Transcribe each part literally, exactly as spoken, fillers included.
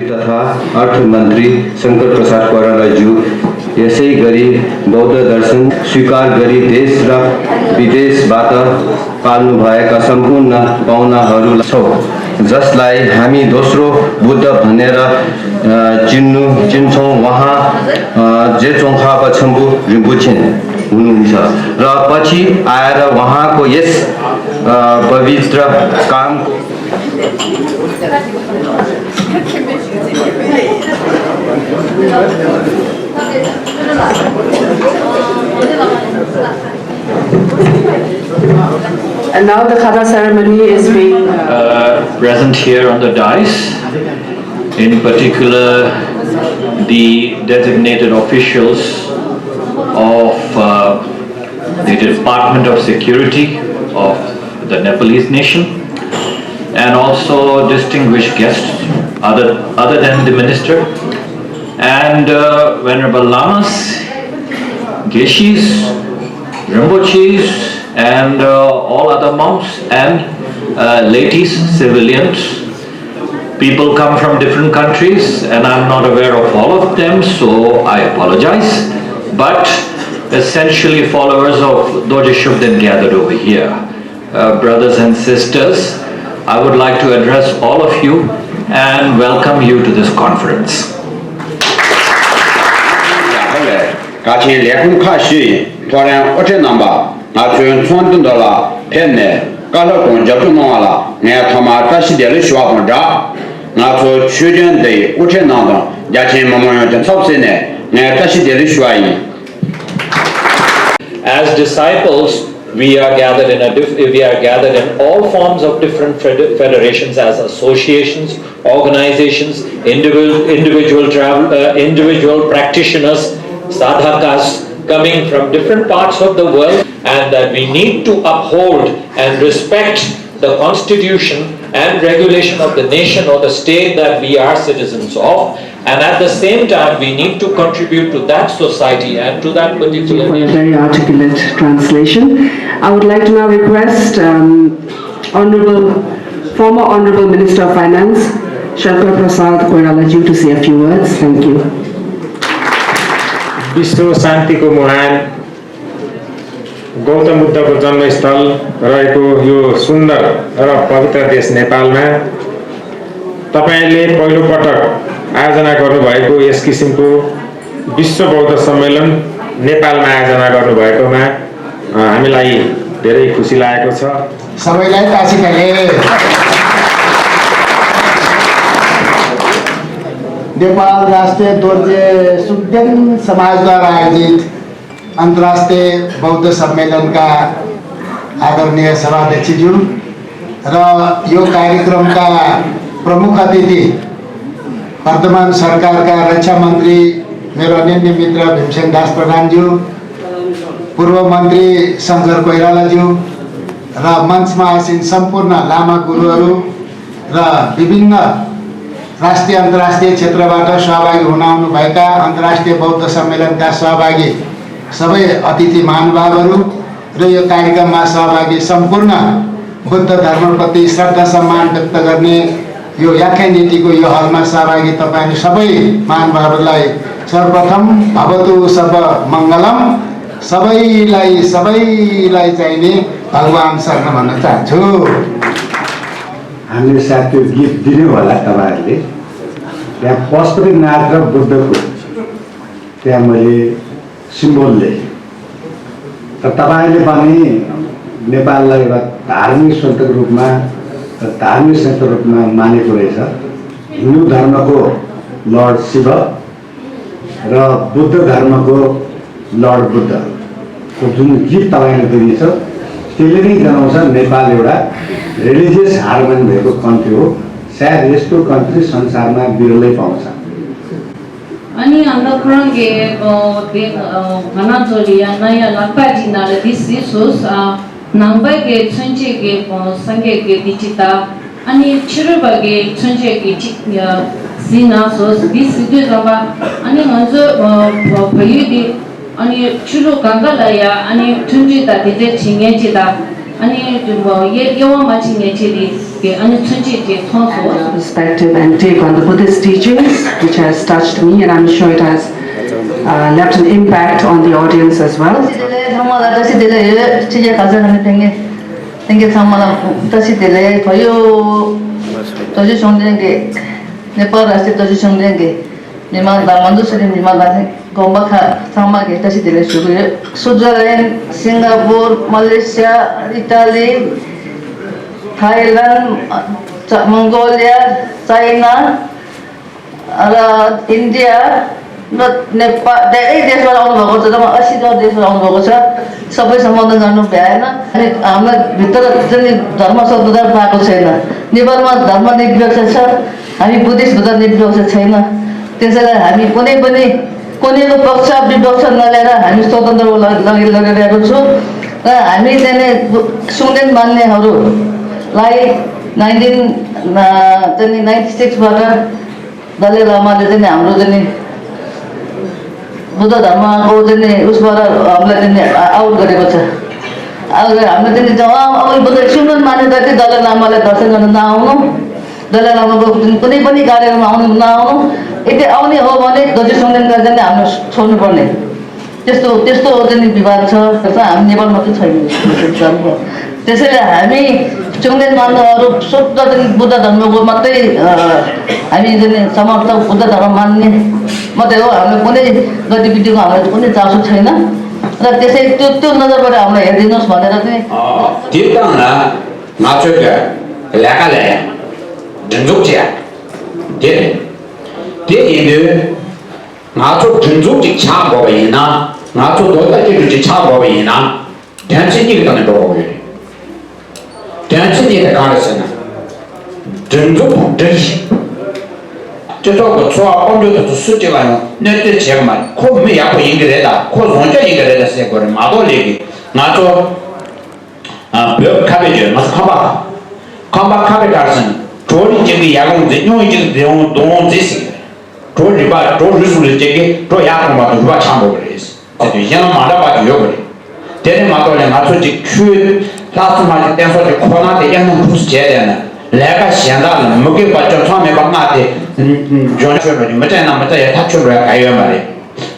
तथा अर्थमन्त्री शङ्कर प्रसाद कोइरालाज्यू यसै गरी बौद्ध दर्शन स्वीकार गरी देश र विदेशबाट पाल्नुभएका सम्पूर्ण पाहुनाहरूलाई छौँ, जसलाई हामी दोस्रो बुद्ध भनेर, अ, चिन्नु, चिन्छौँ। उहाँ, अ, जे चोङखापा छम्बु रिम्बुछेन हुनुहुन्छ र पछि आएर उहाँको यस, अ, पवित्र कामको And now the Khada ceremony is being, uh, uh, present here on the dais, in particular the designated officials of, uh, the Department of Security of the Nepalese nation, and also distinguished guests other, other than the minister, and, uh, venerable lamas, geshis, rinpoches, and, uh, all other monks and, uh, ladies, civilians. People come from different countries, and I'm not aware of all of them, so I apologize. But essentially, followers of Dorje Shugden gathered over here. Uh, brothers and sisters, I would like to address all of you and welcome you to this conference. ད་ཆེན་ལས་ཁུངས་ཁག་བཞི་ཡི་ཐོག་རང་དབུ་ཁྲིད་རྣམ་པ་ང་ཚོའི་ཚོགས་འདུ་འདི་ལ་ཕེབས་ནས་བཀའ་སློབ་དང་རྒྱབ་སྐྱོར་གནང་བ་ལ་ངས་ཐོག་མར་བཀྲ་ཤིས་བདེ་ལེགས་ཞུ་བ་དང་སྦྲགས། ང་ཚོ་ཆོས་སྐྱོང་འདི་ཡི་དབུ་ཁྲིད་རྣམས་དང་རྒྱ་ཆེན་མི་མང་ཡོངས་ཀྱི་ཚབ་བྱས་ནས་ངས་བཀྲ་ཤིས་བདེ་ལེགས་ཞུ་བ་ཡིན། As disciples, we are gathered in a diff- we are gathered in all forms of different fed- federations, as associations, organizations, individual individual travel uh, individual practitioners, sadhakas coming from different parts of the world, and that we need to uphold and respect the constitution and regulation of the nation or the state that we are citizens of, and at the same time we need to contribute to that society and to that particular for a very articulate translation. I would like to now request, um, Honorable, former Honorable Minister of Finance, Shankar Prasad Koirala ji, to say a few words. Thank you. विश्व शान्तिको मुहान, गौतम बुद्धको जन्मस्थल रहेको यो सुन्दर र पवित्र देश नेपालमा तपाईँले पहिलोपटक आयोजना गर्नुभएको यस किसिमको विश्व बौद्ध सम्मेलन नेपालमा आयोजना गर्नुभएकोमा, अ, हामीलाई धेरै खुसी लागेको छ। सबैलाई तासी खाले। नेपाल राष्ट्रिय दोर्जे सुक्देन समाजद्वारा आयोजित अन्तर्राष्ट्रिय बौद्ध सम्मेलनका आदरणीय सभाध्यक्षज्यू र यो कार्यक्रमका प्रमुख अतिथि वर्तमान सरकारका रक्षा मन्त्री मेरो अनन्य मित्र भीमसेन दास प्रधानज्यू, पूर्व मन्त्री शङ्कर कोइरालाज्यू र मञ्चमा आसीन सम्पूर्ण लामा गुरुहरू र विभिन्न राष्ट्रिय अन्तर्राष्ट्रिय क्षेत्रबाट सहभागी हुन आउनुभएका अन्तर्राष्ट्रिय बौद्ध सम्मेलनका सहभागी सबै अतिथि महानुभावहरू र यो कार्यक्रममा सहभागी सम्पूर्ण बुद्ध धर्मप्रति श्रद्धा सम्मान व्यक्त गर्ने यो याख्या नीतिको यो हलमा सहभागी तपाईँ सबै महानुभावहरूलाई सर्वप्रथम भवतु सब मङ्गलम, सबैलाई सबैलाई चाहिने भगवान शरण भन्न चाहन्छु। हामीले सायद त्यो गिफ्ट दिने होला तपाईँहरूले। त्यहाँ पशुपतिनाथ र बुद्धको त्यहाँ मैले सिम्बोल देखेँ। र तपाईँले पनि नेपाललाई एउटा धार्मिक सन्तको रूपमा र धार्मिक सन्तको रूपमा मानेको रहेछ। हिन्दू धर्मको लर्ड शिव र बुद्ध धर्मको लर्ड बुद्धको जुन गिफ्ट तपाईँले दिनेछ, त्यसले नै जनाउँछ नेपाल एउटा रिलिजियस हार्मनी भएको कन्ट्री हो। सायद यस्तो कन्ट्री संसारमा बिरलै पाउँछ। Ani anda kurang ke, uh, de, uh, ngana zoli ya na ya lakpa ji na la di si sus, uh, nang bai ke chun che ke, uh, sang ke ke di chi ta, ani chiru ba ke chun che ke chi, uh, si na sus di si de za ba, ani ngan zo, uh, pa, pa yu di, ani chiru kang ka la ya, ani chun che ta di de chi nge chi ta, ani, uh, ye, ye wa ma chi nge chi di. གི་ཨ་ནི་ཚུན་ཆད་ཀྱི་མཐོང་སོང་། Perspective and take on the Buddhist teachings, which has touched me, and I'm sure it has uh, left an impact on the audience as well. ཚང་མ་ལ་བཀྲ་ཤིས་བདེ་ལེགས་ཡོད། ཕྱི་རྒྱལ་ག་ས་ག་ནས་ཕེབས་མཁན་ལྷན་རྒྱས་ཚང་མ་ལ་བཀྲ་ཤིས་བདེ་ལེགས། བལ་ཡུལ་རྡོ་རྗེ་གཞུང་ལྡན་གྱི་ནེ་པཱལ་ར་ཤི་ཏི་རྡོ་རྗེ་གཞུང་ལྡན་གྱི་མི་མང་དང་ང་ཚོ་ཚུལ་ཁྲིམས་མི་མང་དང་དགོན་པ་ཁག་ཚང་མ་གི་བཀྲ་ཤིས་བདེ་ལེགས་ཞུ་གི་ཡོད། སུའུ་ཙི་ལན། སིང་ག་པུར། མ་ལེ་ཤི་ཡ། ཨི་ཏཱ་ལི། ཐའི་ལན། ཨ་ཙ་མོང་གོ་ལི་ཡ། ཅའི་ན། ཨ་ར། ཨིན་ཌི་ཡ། ནོ་ནེ་པཱལ། དེ་ཨེ་དེ་ཚོ་ལ་འོང་བ་གོ་ཚོ། དེ་མ་ཨ་ཤི་ཏོ་དེ་ཚོ་ལ་འོང་བ་གོ་ཚོ། सबै सम्बन्ध गर्नु भ्याएन। अनि हाम्रो भित्र चाहिँ नि धर्म शब्द त पाएको छैन। नेपालमा धर्म निरपेक्ष छ, हामी बुद्धिस्ट भित्र निरपेक्ष छैन। त्यसैले हामी कुनै पनि कुनैको पक्ष विपक्ष नलिएर हामी स्वतन्त्र लड- लड- लडिरहेको छौँ। र हामी चाहिँ नि सुङदेन मान्नेहरूलाई नाइन्टिन चाहिँ नि नाइन्टी सिक्सबाट दलाइ लामाले चाहिँ नि हाम्रो चाहिँ नि बुद्ध धर्मको चाहिँ नि उसबाट हामीलाई चाहिँ नि आउट गरेको छ। आउट गरेर हामीलाई चाहिँ नि जब अब बुद्ध सुङदेन मान्ने जति दलाइ लामालाई दर्शन गर्न नआउनु, दलाइ लामाको कुनै पनि कार्यक्रममा आउनु नआउनु। यदि आउने हो भने दक्षिण सुङदेनलाई चाहिँ नि हाम्रो छोड्नुपर्ने त्यस्तो त्यस्तो चाहिँ नि विवाद छ। हामी नेपालमा चाहिँ छैन। त्यसैले हामी सुङदेन मान्नेहरू शुद्ध चाहिँ बुद्ध धर्मको मात्रै हामी चाहिँ नि समर्थक बुद्ध धर्म मान्ने मात्रै हो। हाम्रो कुनै गतिविधिको हामीलाई कुनै चासो छैन। र त्यसै त्यो त्यो नजरबाट हामीलाई हेरिदिनुहोस् भनेर चाहिँ དེ་དང་ལ་ང་ཚོས་ཀྱི་ལས་ཀ་ལས་ཡ་སྒྲིག་འཛུགས་བྱས་དེ་རེད། དེ་ཡིན་དུས་ང་ཚོ་སྒྲིག་འཛུགས་ཅིག་ཆགས་དགོས་པ་ཡིན་ན། ང་ཚོ་རྡོག་རྩ་གཅིག་སྒྲིལ་ཅིག་ཆགས་དགོས་པ་ཡིན་ན། དོན་ཚན་གཉིས་ཀྱི་ཐོག་ནས་འགྲོ་དགོས་ཡོད་རེད། དོན་ཚན་གཉིས་དེ་གང་རེད་ཟེར་ན། སྒྲིག་འཛུགས་དང་སྒྲིག་གཞི། སྤྱི་ཚོགས་ཀྱི་འཚོ་བ་དཔལ་འབྱོར་དེ་ཚོ་སུ་གཅིག་ལ་ཡང་གནོད་འཚེ་བྱེད་ཀྱི་མ་རེད། ཁོ་མི་ཡག་པོ་ཡིན་གྱི་རེད་ད། ཁོ་བཟང་སྤྱོད་ཡིན་གྱི་རེད་ད་ཟེར་དགོས་རེད་མ་གཏོགས་ལས་ཀྱི་ང་ཚོ་བོད་ཁ་བའི་བརྗོད་ང་ཚོ་ཁམས་པ་ཁམས་པ་ཁ་བའི་གར་སོང་གྲོ་རིགས་གཅིག་གི་ཡག་ཡོང་མཛེས། སྨྱུང་གཅིག་གི་མཛེས་ཡོང་གདོང་ཡོང་མཛེས་ཟེར་གྱི་རེད། གྲོ་རིག་པ་གྲོ་རིགས་སུ་རིགས་གཅིག་གི་གྲོ་ཡག་ཐོན་པ་དང་རིག་པ་ཆགས་འགྲོ་གི་རེད། དེ་དུས་གཞན་ལ་མ་འདྲ་བ་ཅིག་ཡོད་དགོས་རེད། དེ་ནི་མ་གཏོགས་ལས་ང་ཚོ་ཅིག་ཆོས་ལྷག་བསམ་ཅིག་བསྟེན་ས་ཅིག་ཁོ་ན་དེ་ཡང་ན་འདུག་སེ་བྱས་བསྡད་ན་ལས་ཀ་གཞན་དག་ལ་མི་དགོས་པ་ཅུང་ཚང་མེད་པ་ལྔ་དེ་འཇོན་ཆོས་འགྲོ་གི་མི་དྲན་ན་མི་དྲན་ཡ་ཐག་ཆོད་འགྲོ་ཡ་ག་ཡོད་མ་རེད།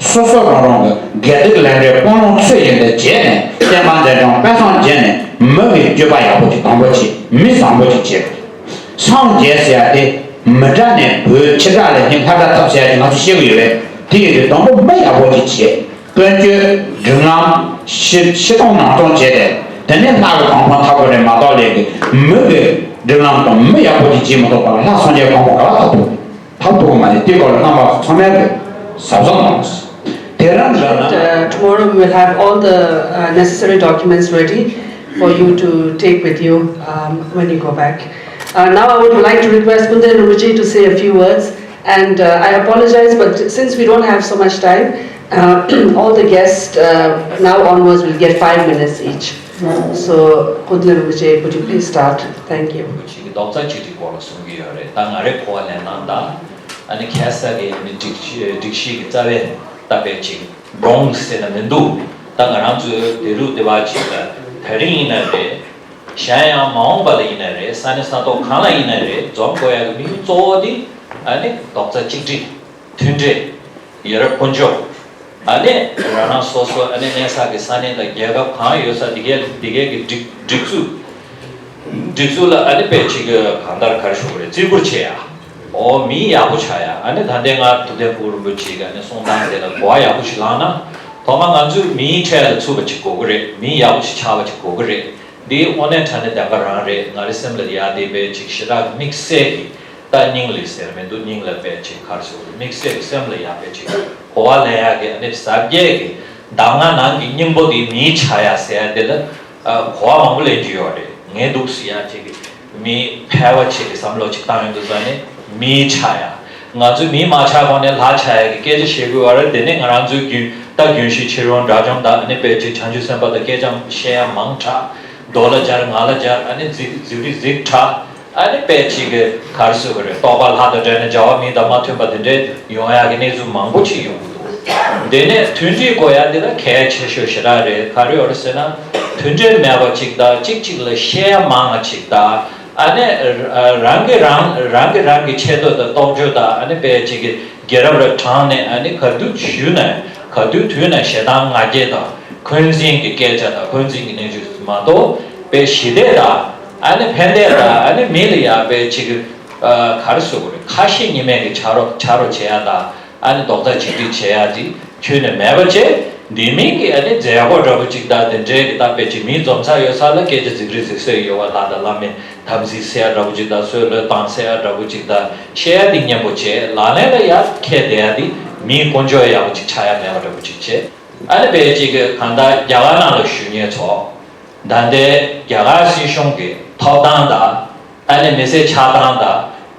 སོ་སོ་རང་རང་གི་དགེ་སྡིག་ལས་འབྲས་སྤང་བླང་ཚུལ་བཞིན་དུ་བྱས་ནས་བསྟན་པ་འཛིན་སྐྱོང་སྤེལ་གསུམ་བྱས་ནས་མི་གི་སྤྱོད་པ་ཡག་པོ་ཅིག་དང་པོ་བྱེད། མི་བཟང་པོ་ཅིག་བྱེད། སངས་རྒྱས་ཟེར་ཡ་དེ་མི་དགྲ་ནས་བུད། ཁྱི་དགྲ་ལས་སྙིང་། ལྷ་དགྲ་ཐབས་ཟེར་ཡ་ཅིག་ང་ཚོ་ཤེས་ཀྱི་ཡོད་རེད། དེ་ཡིན་དུས་དང་པོ་མི་ཡག་པོ་ཅིག་བྱེད། ཀུན་སྤྱོད་སྒྲིག་ལམ་ཕྱི་ཕྱི་མཐོང་ནང་མཐོང་བྱས་ཏེ་དེ་ནས་ལྷ་གི་གོ་འཕང་ཐོབ་དགོས་རེད་མ་གཏོགས་ལས་ཀྱི་མི་གི་སྒྲིག་ལམ་དང་མི་ཡག་པོ་ཅིག་བྱེད་མ་ཐུབ་པ་ལ་ལྷ་སངས་རྒྱས་གོ་འཕང་ག་ལ་ཐོབ་ཐུབ། ཐབས་སྡུག་མ་ནི་དེ་སྐོར་ལ་རྣམ་པ་ཚང་མས་གཟབ་གཟབ་གནང་། དེ་རང་རང་ན། Uh, tomorrow we will have all the uh, necessary documents ready for you to take with you um, when you go back. Uh, now I would like to request Kunten Rinpoche to say a few words. And uh, I apologize, but since we don't have so much time, uh, all the guests uh, now onwards will get five minutes each. So, Kunten Rinpoche, could you please start? Thank you. རྡོག་རྩ་གཅིག་སྒྲིལ་སྐོར་ལ་གསུང་གི་ཡོད་རེད། ད་ང་རའི་གོ་བ་ལེན་སྟངས་དང་ཨ་ནི་ཁ་སང་གི་ཨ་ནི་སྒྲིག་གཞི་སྒྲིག་གཞི་གི་རྩ་བའི་ལྟ་བའི་ཅིག་འགྲོ་འོང་ཟེར་ན་མི་འདུག་ད་ང་རང་ཚོའི་དེ་རུ་དེ་བ་ཅིག་ལ་དེ་རིང་ཡིན་ན་རེད། གཞན་ཡང་མ་འོངས་པ་ལ་ཡིན་ན་རེད། ས་གནས་ས་ཐོག་གང་ལ་ཡིན་ན་རེད། འཛོམས་དགོས་ཡག་གི་དམིགས་ཡུལ་གཙོ་བོ་དེ་ཨ་ནི་རྡོག་རྩ་གཅིག་སྒྲིལ། མཐུན་སྒྲིལ། ཡ་རབས་ཀུན་སྤྱོད། ཨ་ནི་རང་རང་སོ་སོ་ཨ་ནི་གནས་ས་གི་ས་གནས་དང་རྒྱལ་ཁབ་གང་ཡོད་ས་དེ་གའི་དེ་གའི་གི་སྒྲིག་སྒྲིག་འཛུགས། སྒྲིག་འཛུགས་ལ་ཨ་ནི་དཔེ་ཅིག་གང་ལྟར་ག་རེ་ཞུ་དགོས་རེད། བརྩི་བཀུར་བྱེད་ཡ། འོ་མི་ཡག་པོ་ཆགས་ཡ། ཨ་ནི་ད་ལྟའི་ང་ཐུབ་བསྟན་ཕུག་རིན་པོ་ཆེ་གི་ཨ་ནི་གསུང་སྟངས་དེ་ལ་གོ་བ་ཡག་པོ་ཞིག་བླངས་ན། ཐོག་མར་ང་ཚོས་མིའི་གྲལ་ལ་ཚུད་པ་ཅིག་དགོས་ཀྱི་རེད། མི་ཡག་པོ་ཞིག་ཆགས་པ་ཅིག་དགོས་ཀྱི་རེད། འདི་དངོས་གནས་དྲང་གནས་བདེན་པ་རང་རེད། ང་རའི་སེམས་ལ་ཡ་དེ་དཔེ་ཅིག་ཞེ་དྲག་དམིགས་བསལ་གྱི་ད་སྙིང་ལ་ཟེར་མི་འདུག་སྙིང་ལ་དཔེ་ཅིག་ག་རེ་ཟེར་དགོས་རེད། དམིགས་བསལ་གྱི་སེམས་ལ་ཡ་དཔེ་ཅིག་གོ་བ་ལེན་ཡག་གི་ཨ་ནི་གཟབ་རྒྱས་ཀྱི་གདམས་ངག་ནང་གི་སྙིང་པོ་དེ་མིའི་ཆ་ཡ་ཟེར་ཡ་དེ་ལ་གོ་བ་མང་པོ་ལེན་རྒྱུ་ཡོད་རེད། ངས་འདུག་ཟེར་ཡ་ཅིག་གི་མི་ཕལ་བ་ཅིག་གི་བསམ་བློ་ཅིག་བཏང་ཡོང་དུས་ཙང་ནས་མིའི་ཆ་ཡ། ང་ཚོས་མི་མ་ཆགས་གོང་ནས་ལྷ་ཆགས་ཡ་གི་སྐད་ཆ་བཤད་དགོས་བ་རེད། དེ་ནས་ང་རང་ཚོའི་རྒྱུན་ད་རྒྱུན་ཤེས་ཕྱིར་འོང་དགྲ་བཅོམ་དང་ཨ་ནི་དཔེ་ཅིག་བྱང་ཆུབ་སེམས་དཔའ་དང་སྐད་ཆ་བཤད་ཡ་མང་དྲགས། རྡོ་ལ་སྦྱར་ང་ལ་སྦྱར་ཨ་ནི་རྫིག་རྫིག་རིགས་རྫིག་དྲགས། ཨ་ནི་དཔེ་ཅིག་གི་ག་རེ་ཟེར་དགོས་རེད། རྟོགས་པ་ལྷ་དང་འདྲ་ནས་བྱ་བ་མི་དང་མ་མཐུན་པ་དེ་འདྲས་ཡོང་ཡག་གི་གནས་ཚུལ་མང་པོ་ཅིག་ཡོང་གི་འདུག་དེ་ནས་མཐུན་སྒྲིལ་དགོས་ཡག་འདི་ལ་གལ་ཆེ་ཤོས་ཞེ་དྲག་རེད། ག་རེ་ཡོད་རེད་ཟེར་ན། མཐུན་སྒྲིལ་མེད་པ་ཅིག་དང་གཅིག་གཅིག་ལ་བཤད་ཡ་མང་བ་ཅིག་དང་ ཨ་ནི་རང་གི་རང་རང་གི་རང་གི་ཆེ་མཐོང་དང་རྟོག་དཔྱོད་དང་ཨ་ནི་དཔེ་ཅིག་གི་རྒྱལ་རབས་ལ་དྲངས་ནས་ཨ་ནི་ག་དུས་ཞུས་ནས་ག་དུས་དུས་ནས་ཞེ་སྡང་ང་རྒྱལ་དང་འཁོན་འཛིན་གྱི་སྐད་ཆ་དང་འཁོན་འཛིན་གྱི་གནས་ཚུལ་མ་གཏོགས་དཔེ་ཞི་བདེ་དང་ཨ་ནི་ཕན་བདེ་དང་ཨ་ནི་མི་ལ་ཡང་དཔེ་ཅིག་གི་ག་རེ་ཟེར་དགོས་རེད། ཁ་ཞེ་གཉིས་མེད་ཀྱི་ཆ་རོགས་ཆ་རོགས་བྱེད་ཡ་དང་། ཨ་ནི་རྡོག་རྩ་གཅིག་སྒྲིལ་བྱེད་ཡ་དེ་ཁྱོན་ནས་མེད་པ་བྱས། འདི་མིན་གྱི་ཨ་ནི་མཛད་སྒོ་འདྲ་པོ་ཅིག་དང་དེ་འདྲའི་གི་ད་དཔེ་ཅིག་མིའི་འཛོམས་ས་ཡོད་ས་ལ་སྐད་ཆ་རྫིག་རིག་རྫིག་སོ་ཡོད་པ་ལྷ་དང་བླ་མའི་དམ་ཚིག་སེ་ཡ་འདྲ་པོ་ཅིག་དང་སྲོལ་ལོས་བཏང་སེ་ཡ་འདྲ་པོ་ཅིག་དང་བཤད་ཡ་དེ་སྙན་པོ་བྱས། ལག་ལེན་ལ་ཡར་འཁྱེར་བསྡད་ཡ་དེ་མིའི་དཀོན་མཆོག་ཡག་པོ་ཅིག་ཆགས་ཡ་མེད་པ་འདྲ་པོ་ཅིག་བྱས། ཨ་ནི་དཔེ་ཅིག་གི་གང་ལྟར་རྒྱ་གར་ནང་ལ་བཞུགས་མཁན་ཚོ། ད་ལྟའི་རྒྱ་གར་སྲིད་གཞུང་གི་ཐོབ་ཐང་དང་། ཨ་ནི་མི་སེར་ཆགས་སྟངས་དང་།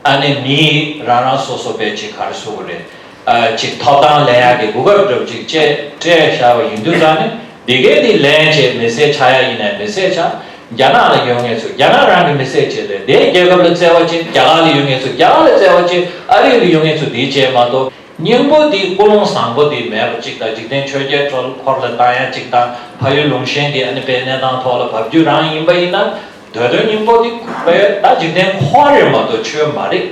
ཨ་ནི་མིའི་རང་རང་སོ་སོ་དཔེ་ཅིག་ག་རེ་ཟེར་དགོས་རེད། ཨ་ཅིག་ཐོབ་ཐང་ལེན་ཡག་གི་གོ་སྐབས་འདྲ་པོ་ཅིག་སྤྲད་སྤྲད་བཞག་པ་ཡིན་དུས་ཙང་ནི་འདི་གའི་འདི་ལེན་བྱས་མི་སེར་ཆགས་ཡག་ཡིན་ནའི་མི་སེར་ཆགས། རྒྱ་ནག་ལ་ཡོད་མཁན་ཚོ་རྒྱ་ནག་རང་གི་མི་སེར་བྱས་ཏེ་དེའི་རྒྱལ་ཁབ་ལ་བརྩེ་བ་བྱེད། རྒྱ་གར་ལ་ཡོད་མཁན་ཚོ་རྒྱ་གར་ལ་བརྩེ་བ་བྱེད། ཨ་རི་ལ་ཡོད་མཁན་ཚོ་འདི་བྱས་མ་གཏོགས། སྙིང་པོ་འདི་ཀུན་སློང་བཟང་པོ་འདི་མེད་པ་གཅིག་དང་། འཇིག་རྟེན་ཆོས་བརྒྱད་འཁོར་ལ་བཏང་ཡ་གཅིག་དང་། ཕ་ཡུལ་ལུང་གཤན་གྱི་ཨ་ནི་དཔེ་གནས་སྟངས་ཐོག་ལ་བབ་རྒྱུ་རང་ཡིན་པ་ཡིན་ན། དོན་དོན་སྙིང་པོ་འདི་དཔེ་ད་འཇིག་རྟེན་འཁོར་རེད་མ་གཏོགས་ཆོས་མ་རེད།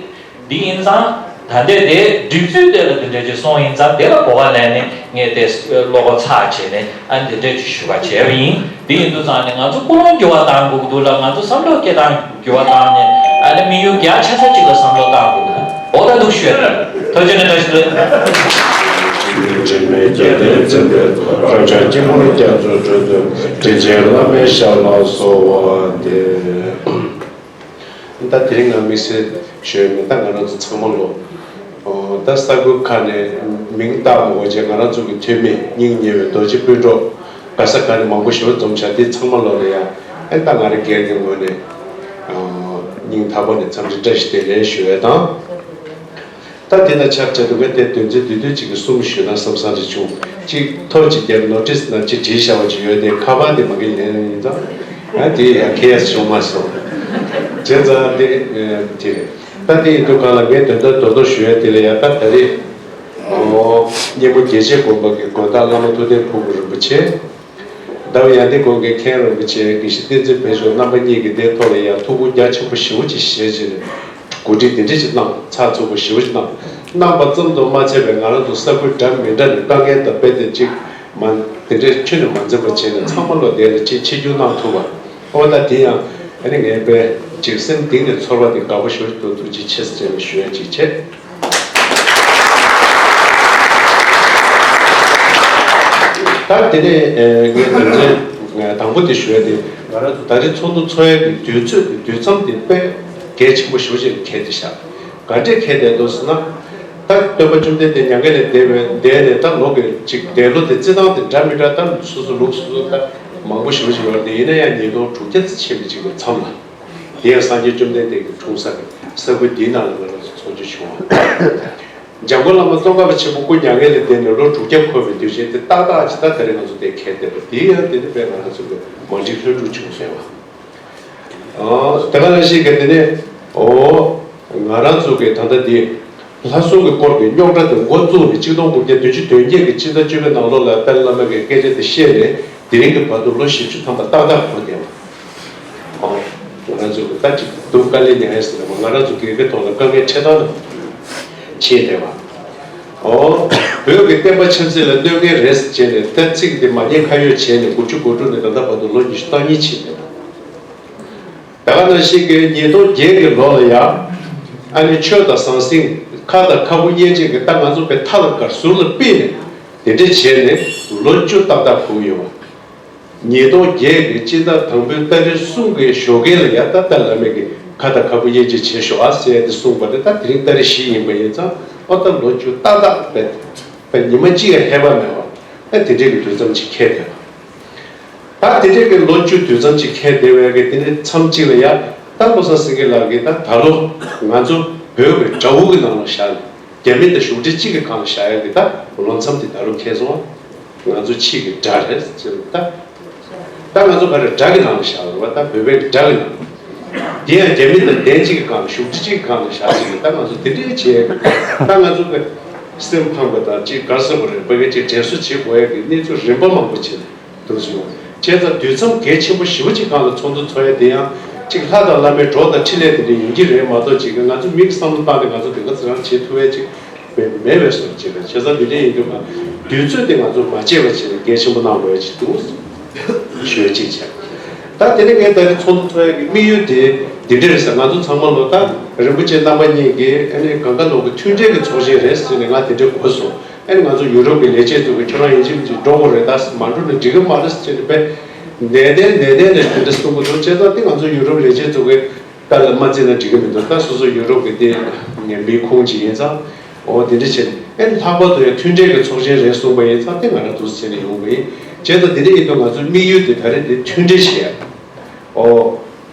འདི་ཡིན་ཙང་ད་ལྟའི་དེ་སྒྲིག་ཚུལ་དེ་ལ་འདི་འདྲ་ཅིག་སོང་ཡིན་ཙང་དེ་ལ་གོ་བ་ལེན་ནས་ངས་དེ་བློ་ཁོག་ཚ་བྱས་ནས་ཨ་ནི་འདི་འདྲ་ཅིག་ཞུ་བ་བྱས་པ་ཡིན། འདི་ཡིན་དུས་ཙང་ནས་ང་ཚོ་ཀུན་སློང་འགྱུར་བ་གཏང་དགོས་ཀྱི་འདུག་ལ། ང་ཚོ་བསམ་བློ་སྐྱེ་སྟངས་འགྱུར་བ་བཏང་ནས་ཨ་ནི་དམིགས་ཡུལ་རྒྱ་ཆེ་ས་གཅིག་ལ་བསམ་བློ་བཏང་དགོས་ཀྱི་འདུག་འོ་ད་འདུག་ཞུས་ཡ་ད། ཐུགས་རྗེ་ཆེ་ནས་བཀྲ་ཤིས་བདེ་ལེགས། དྲི་མེད་རྒྱལ་བསྟན་བཙན་པོའི་ཐོག་རབ་འབྱམས་སྐྱེས་བུ་རྒྱ་མཚོའི་དྲུང་དུ། དྲིན་ཅན་བླ་མའི་ཞབས་ལ་གསོལ་བ་འདེབས། ད་དེ་རིང་ང་དམིགས་བསལ་ཞུ་ཡ་མེད། ད་ང་རང་ཚོ་ཚང་མ་ལོ། ཨོ། ད་ས་ཁུལ་ཁག་ནས་མིང་བཏགས་མ་དགོས་བྱས་ང་རང་ཚོ་གི་ཐོན་མི་སྙིང་ཉེ་བའི་རྡོ་རྗེ་སྤུན་གྲོགས་ག་ས་ག་ནས་མང་པོ་ཞིག་འཛོམས་བྱ། དེ་ཚང་མ་ལོ་ལ་ཡ་ཨེ་ད་ང་རང་སྒེར་གྱི་ངོས་ནས་ཨོ་སྙིང་ཐག་པ་ནས་འཚམས་འདྲི་བཀྲ་ཤིས་བདེ་ལེགས་ཞུ་ཡ་དང་། ད་དེ་ན་ཆབས་ཅིག་ཏུ་ག་དེ་དོན་ཚན་བསྡུས་བསྡུས་ཅིག་གི་གསུམ་ཞུས་ན་བསམ་བསམ་རེ་བྱུང་། གཅིག་ཐོ་གཅིག་བརྒྱབ་ནོ་ཊིས་ནང་གཅིག་བྲིས་བཞག་པ་ཅིག་ཡོད་དེ་ཁ་པར་དེ་མ་གི་ལེན་ཡིན་ཙང་ཨ་དེ་ཡང་ཁེ་ཡས་བྱུང་མ་སོང་། བྱས་ཙང་དེ་དེ་རེད། ད་དེ་ཡིན་དུས་གང་ལ་ངས་དོན་དག་རྡོག་རྡོག་ཞུ་ཡ་དེ་ལ་ཡ་ད་ད་རེས་ཨོ་སྙེ་མོ་རྒྱལ་བྱེད་དགོན་པ་གི་དགོན་བདག་བླ་མ་ཐུབ་བསྟན་ཕུར་བུ་རིན་པོ་ཆེ། ཟླ་བ་ཡང་ཏི་དགོན་གྱི་མཁན་རིན་པོ་ཆེ་དགེ་བཤེས་བསྟན་འཛིན་བོད་མཆོག་རྣམ་པ་གཉིས་ཀྱིས་དེའི་ཐོག་ལ་ཡང་ཐུགས་ཁུར་རྒྱ་ཆེན་པོ་ཞེ་པོ་ཅིག་བཞེས་བྱས་ནས་གོ་སྒྲིག་དེ་འདྲ་ཞིག་གནང་། ཚགས་ཚུད་པོ་ཞེ་པོ་ཅིག་གནང་། གནང་པ་ཙམ་དུ་མ་ཚད་པའི་ང་རང་ཚོ་ས་ཁུལ་འདྲ་མི་འདྲ་ནས་དཀའ་ངལ་དང་རྦད་དེ་ཅིག་མ་དེ་འདྲའི་ཁྱོན་ནས་མ་འཛེམས་པ་བྱས་ནས་ཚང་མ་ལོ་དེ་ལ་ཅིག་ཆིབས་བསྒྱུར་གནང་ཐུབ་པ། ཨོ་ད་དེ་ཡང་ཨ་ནི་ངའི་དཔེ་ཅིག་སེམས་གཏིང་ནས་ཚོར་བ་དེ་དགའ་པོ་ཞེ་པོ་ཅིག་འདུག་ཐུགས་རྗེ་ཆེ་ཟེར་ནས་ཞུ་ཡ་ཅིག་བྱས། ད་དེ་ནས་ངས་དོན་ཚན་དང་པོ་དེ་ཞུ་ཡ་དེ་ང་རང་ཚོ་ད་རེས་ཚོགས་འདུ་ཚོགས་ཡ་གི་དུས་ཚོད་དེ་དུས་མཚམས་དེ་དཔེ་གལ་ཆེན་པོ་ཞེ་པོ་ཅིག་ལ་འཁེལ་ཏེ་བཞག་ག་འདྲས་འཁེལ་བསྡད་འདུག་ཟེར་ན། ད་སྟོན་པ་བཅོམ་ལྡན་འདས་མྱ་ངན་ལས་འདས་པའི་འདས་ནས་ད་ལོ་གི་ཅིག་འདས་ལོ་དེ་རྩི་སྟངས་དེ་འདྲ་མི་འདྲ་ད་སོ་སོ་ལུགས་སོ་སོ་ད་མང་པོ་ཞེ་པོ་ཅིག་ཡོད་རེད་དེ། ཡིན་ན་ཡང་ཉིས་སྟོང་དྲུག་བརྒྱ་ཙམ་ཕྱིན་པ་ཅིག་གི་མཚམས་ལ། དེ་ཡང་སངས་རྒྱས་བཅོམ་ལྡན་འདས་ཀྱི་འཁྲུངས་ས་གི་ས་ཁུལ་འདིའི་ནང་ལ་ང་རང་ཚོ་ཚོགས་རྒྱུ་བྱུང་བ། འཇམ་མགོན་བླ་མ་ཙོང་ཁ་པ་ཆེན་པོ་སྐུ་མྱ་ངན་ལས་འདས་ནས་ལོ་དྲུག་བརྒྱ་འཁོར་བའི་དུས་ཆེན་དེ་ཏག་ཏག་ཅིག་ད་ད་རེས་ང་ཚོ་དེ་འཁེལ་བསྡད་པ་དེ་ཡང་དེ་ནི་དཔེ་ང་རང་ཚོ་གི་མ་འགྲིག་ལྷུན་གྲུབ་བྱུང་སོང་བ། ཨོ། དེ་ག་ནང་བཞིན་གི་དེ་ནས་ཨོ་ང་རང་ཚོ་གི་ད་ལྟ་འདི་ལྷ་སྲུང་གི་སྐོར་གྱི་རྙོག་དྲ་དེ་འགོ་བཙུགས་ནས་ཆིག་སྟོང་དགུ་བརྒྱ་བདུན་ཅུ་དོན་བརྒྱད་ཀྱི་ཕྱི་ཟླ་བཅུ་པའི་ནང་ལོགས་ལ་དཔལ་བླ་མ་གི་སྐད་ཆ་དེ་བཤད་ནས་དེ་རིང་གི་བར་དུ་ལོ་བཞི་བཅུ་ཐམ་པ་ཏག་ཏག་འཁོར་བསྡད་པ། ཨོ། ང་རང་ཚོ་གི་ད་ཅིག་སྡུག་དཀའ་ལས་མྱངས་ཡ་ཟེར་ན་ང་རང་ཚོ་དགེ་རྒན་ཐོག་ལ་དཀའ་ངལ་འཕྲད་སྟངས་ལ་ཕྱིན་བསྡད་པ། ཨོ། བོད་ཀྱི་བསྟན་པ་ཆབ་སྲིད་ལ་གནོད་མཁན་རེད་ཟེར་བྱས་ནས་ད་ཚིག་དེ་མ་ཉན་ཁ་ཡོད་བྱས་ནས་དགུ་བཅུ་གོ་དྲུག་ནས་ད་ལྟ་བར་དུ་ལོ་ཉི་ཤུ་རྩ་གཉིས་ཕྱིན་བསྡད་པ། ད་ག་ནང་བཞིན་གྱི་ཉིས་སྟོང་བརྒྱད་ཀྱི་ལོ་ལ་ཡང་ཨ་ནི་ཆོས་དང་ཟང་ཟིང་ཁ་དང་ཁ་སྤུ་དབྱེ་འབྱེད་ཀྱི་ད་ང་ཚོ་པའི་མཐའ་ལ་གར་ཟུར་ལ་ཕུད་ནས་དེ་འདྲས་བྱས་ནས་ལོ་བཅུ་ཏག་ཏག་འཁོར་ཡོད་པ། ཉིས་སྟོང་བརྒྱད་ཀྱི་སྤྱི་ཟླ་དང་པོའི་ཏ་རིག་གསུམ་གྱི་ཞོགས་ཀས་ལ་ཡང་ད་ལྟ་བླ་མེད་ཀྱི་ཁ་དང་ཁ་སྤུ་དབྱེ་འབྱེད་བྱེད་ཤོག་ཨ་ཟེར་ཏེ་གསུངས་པ་རེད། ད་དེ་རིང་ཏ་རིག་བཞི་ཡིན་པ་ཡིན་ཙང་ཨོ་ད་ལོ་བཅུ་ཏག་ཏག་པའི་ཉི་མ་གཅིག་ཡང་ཧེ་བ་མེད་པ་ཨ་དེ་འདྲས་ཀྱི་དུས་མཚམས་ཅིག་འཁེལ་བསྡད་པ། ད་དེ་འདྲས་ཀྱི་ལོ་བཅུ་དུས་མཚམས་ཅིག་འཁེལ་བསྡད་པའི་གི་དེ་ནས་མཚམས་གཅིག་ལ་ཡ་ད་བློ་བཟང་སེང་གེ་ལགས་ཀྱིས་ད་ད་ལོ་ང་ཚོ་བོད་ཀྱི་དགྲ་བོ་གི་ནང་ལ་བཞག་ནས་རྒྱ་མི་དང་གཞུང་འབྲེལ་གཅིག་གི་སྒང་ལ་བཞག་ཡ་གི་ད་ལོ་མཚམས་དེ་ད་རུང་འཁེལ་སོང་བ། ང་ཚོ་ཕྱི་གི་དགྲ་རེད་ཟེར་ད། ད་ང་ཚོ་ག་རེ་དགྲ་གི་ནང་ལ་བཞག་རེད་བ། ད་བོད་པའི་དགྲ་གི་ནང་། དེ་ཡང་རྒྱ་མི་དང་གདན་གཅིག་གི་སྒང་ལ་གཞུང་འབྲེལ་གཅིག་གི་སྒང་ལ་བཞག་ཟེར་ནས་ད་ང་ཚོ་དེ་འདྲའི་བྱས་ད་ང་ཚོ་གི་སེམས་ཕངས་པ་དང་གཅིག་དགའ་ས་པོ་རེད་བ་གི་གཅིག་དྲན་གསོ་བྱེད་དགོས་ཡ་གི་གནས་ཚུལ་རིམ་པ་མང་པོ་བྱས་འདུག་ཟེར་བ། བྱས་ཙང་དུས་མཚམས་གལ་ཆེན་པོ་ཞེ་པོ་ཅིག་སྒང་ལ་ཚོགས་འདུ་ཚོགས་ཡ་དེ་ཡང་ ཅིག་ལྷ་དང་བླ་མའི་གྲོགས་དང་འཕྲིན་ལས་དེ་འདྲ་ཡོང་གི་རེད་མ་གཏོགས། ཅིག་ང་ཚོ་མི་གི་བསམ་བློ་བཏང་སྟེ་ང་ཚོ་དེ་ག་ཚོད་རང་བྱེད་ཐུབ་ཡས་ཅིག་མེད་པའི་བཟོ་ཅིག་རེད། བྱས་ཙང་དེ་འདྲ་ཡིན་དུས་ང་དུས་ཚོད་དེ་ང་ཚོ་མ་བརྗེད་པ་བྱས་ནས་གལ་ཆེན་པོ་གནང་དགོས་ཡ་ཅིག་འདུག་ཞུ་ཡ་ཅིག་བྱས། ད་དེ་ནས་ངས་ད་རེས་ཚོགས་འདུ་ཚོགས་ཡ་གི་དམིགས་ཡུལ་དེ་འདི་འདྲ་རེད་ཟེར། ང་ཚོ་ཚང་མ་ལོ་ད་རིན་པོ་ཆེ་རྣམ་པ་གཉིས་ཀྱིས་ཨ་ནི་གང་ག་ལོག་གི་མཐུན་འབྲེལ་གྱི་ཚོགས་ཆེན་རེད་ཟེར་ནས་ང་དེ་འདྲ་གོ་སོང་། ཨ་ནི་ང་ཚོ་ཡུ་རོབ་ཀྱི་ལས་བྱེད་ཚོ་གིས་ཁྱོད་རང་ཡིན་གཅིག་མིན་གཅིག་འགྲོ་དགོས་རེད། ད་མ་འགྲོ་ན་འགྲིག་གི་མ་རེད་ཟེར་ནས་དཔེ་ནན་ཏན་ནན་ཏན་ནས་དེ་འདྲ་གསུང་གི་འདུག་བྱས་ཙང་དེ་ང་ཚོ་ཡུ་རོབ་ལས་བྱེད་ཚོ་གིས་ད་ལ་མ་བརྩིས་ན་འགྲིག་གི་མི་འདུག་ད་སོ་སོ་ཡུ་རོབ་ཀྱི་དེ་མི་ཁུངས་ཅིག་ཡིན་ཙང་། འོ་དེ་འདྲ་བྱས་ནས་ཨ་ནི་ལྷག་པར་དུ་ཡང་མཐུན་འབྲེལ་གྱི་ཚོགས་ཆེན་རེད་གསུངས་པ་ཡིན་ཙང་དེ་ང་རང་འདུག་སེ་བྱས་ནས་ཡོང་གི་ཡིན། བྱས་ཙང་དེ་འདྲ་ཡིན་དུས་ང་ཚོའི་དམིགས་ཡུལ་དེ་ད་རེས་དེ་མཐུན་འབྲེལ་བྱེད་ཡ། འོ།